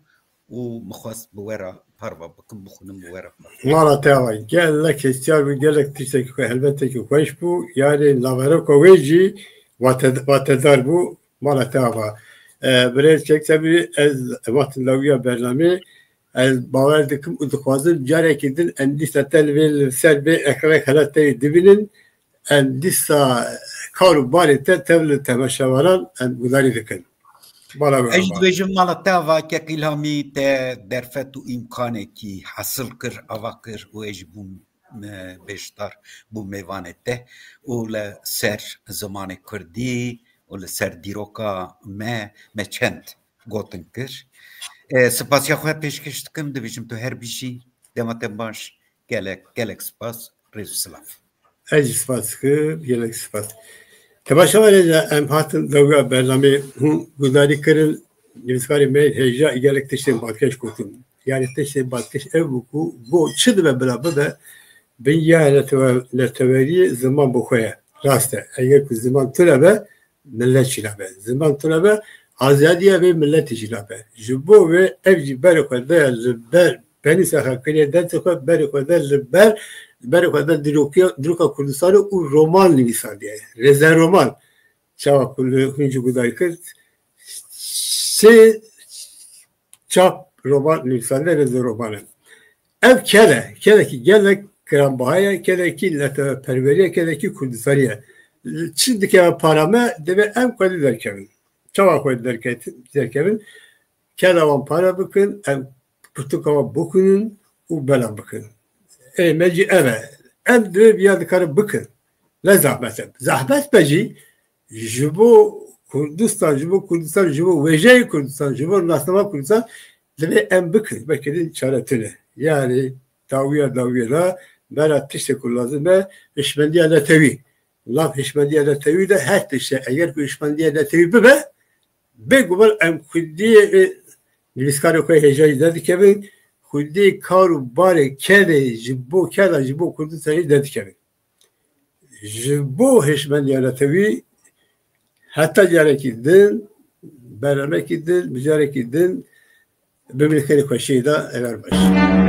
û min xwest bi we re parva bikim, bixwînim bi we re parva. Mala te ava gelek hestiyar bû, gelek tiştekî xwe, helbetekî xweş bû. Yarê naveroka wê jî wate-, watedar bû. Mala te ava. E, birêz Kek Sebî, ez vatin dawiya bernamê, ez bawer dikim û dixwazim carekî din em dîsa te li vê li ser bê ekranê xelat te yê dibînin. Em dîsa kar û barê te tev li temaşevanan em gudarî dikin. Mala we ava. Ez jî dibêjim mala te ava Kek Îlhamî te derfet û îmkanekî hasil kir, ava kir û ez jî bûm, e, beşdar, bûm mêvanê te û li ser zimanê kurdî û li ser dîroka me, me çend gotin kir. E, spasiya xwe pêşkêş dikim, dibêjim tu her bijî, dema te baş, gelek, gelek spas, rêz û silav. Ez jî spas dikim, gelek spas. Temaşevanê de em hatin dawiya bernamê hûn guhdarî kirin, nivîskarê me hêja gelek tiştên balkêş gotin. Yani tiştên balkêş ev bû ku got çi dibe bila bibe, bingeha netewe-, neteweriyê ziman bi xwe ye. Rast e. Eger ku ziman tune be, millet jî nabe. Ziman tune be, azadiya vê milletê jî nabe. Ji bo vê ev jî berê xwe de li ber penîsa xwe kiriye destê xwe, berê xwe de li ber, berê xwe de dîrokiya, dîroka Kurdistanê û roman nivîsandiye. Rêze roman. Çawa ku li hûn jî guhdar kir, sê çap roman nivîsandiye, rêze roman e. Ev ked e, kedekî gelek giranbiha ye, kedekî neteweperwerî ye, kedekî Kurdistanî ye. Çi dikeve para me, divê em xwedî derkevin. Çawa xwedî derket-, derkevin? Keda wan pare bikin, em pirtûka wan bixwînin û belav bikin. Ê me jî ev e. Em divê viya dikarin bikin. Ne zehmet e. Zehmet be jî ji bo Kurdistan, ji bo Kurdistan, ji bo wêjeyê Kurdistan, ji bo nasnama Kurdistan divê em bikin. Belkî din çare tune. Yani dawiya dawiyê de bera tiştê ku lazim e, hişmendiya netewî. Nav hişmendiya netewî de her tişt e. Eger ku hişmendiya netewî bibe, bêguman em xwediyê, e, nivîskarê xwe hêja jî derdikevin, xwediyê kar û barê kedê ji bo keda, ji bo Kurdistanê jî derdikevin. Ji bo hişmendiya netewî heta carekî din, berhemekî din, bi carekî din, bimînin xêrê xweşiyê de, eger baş.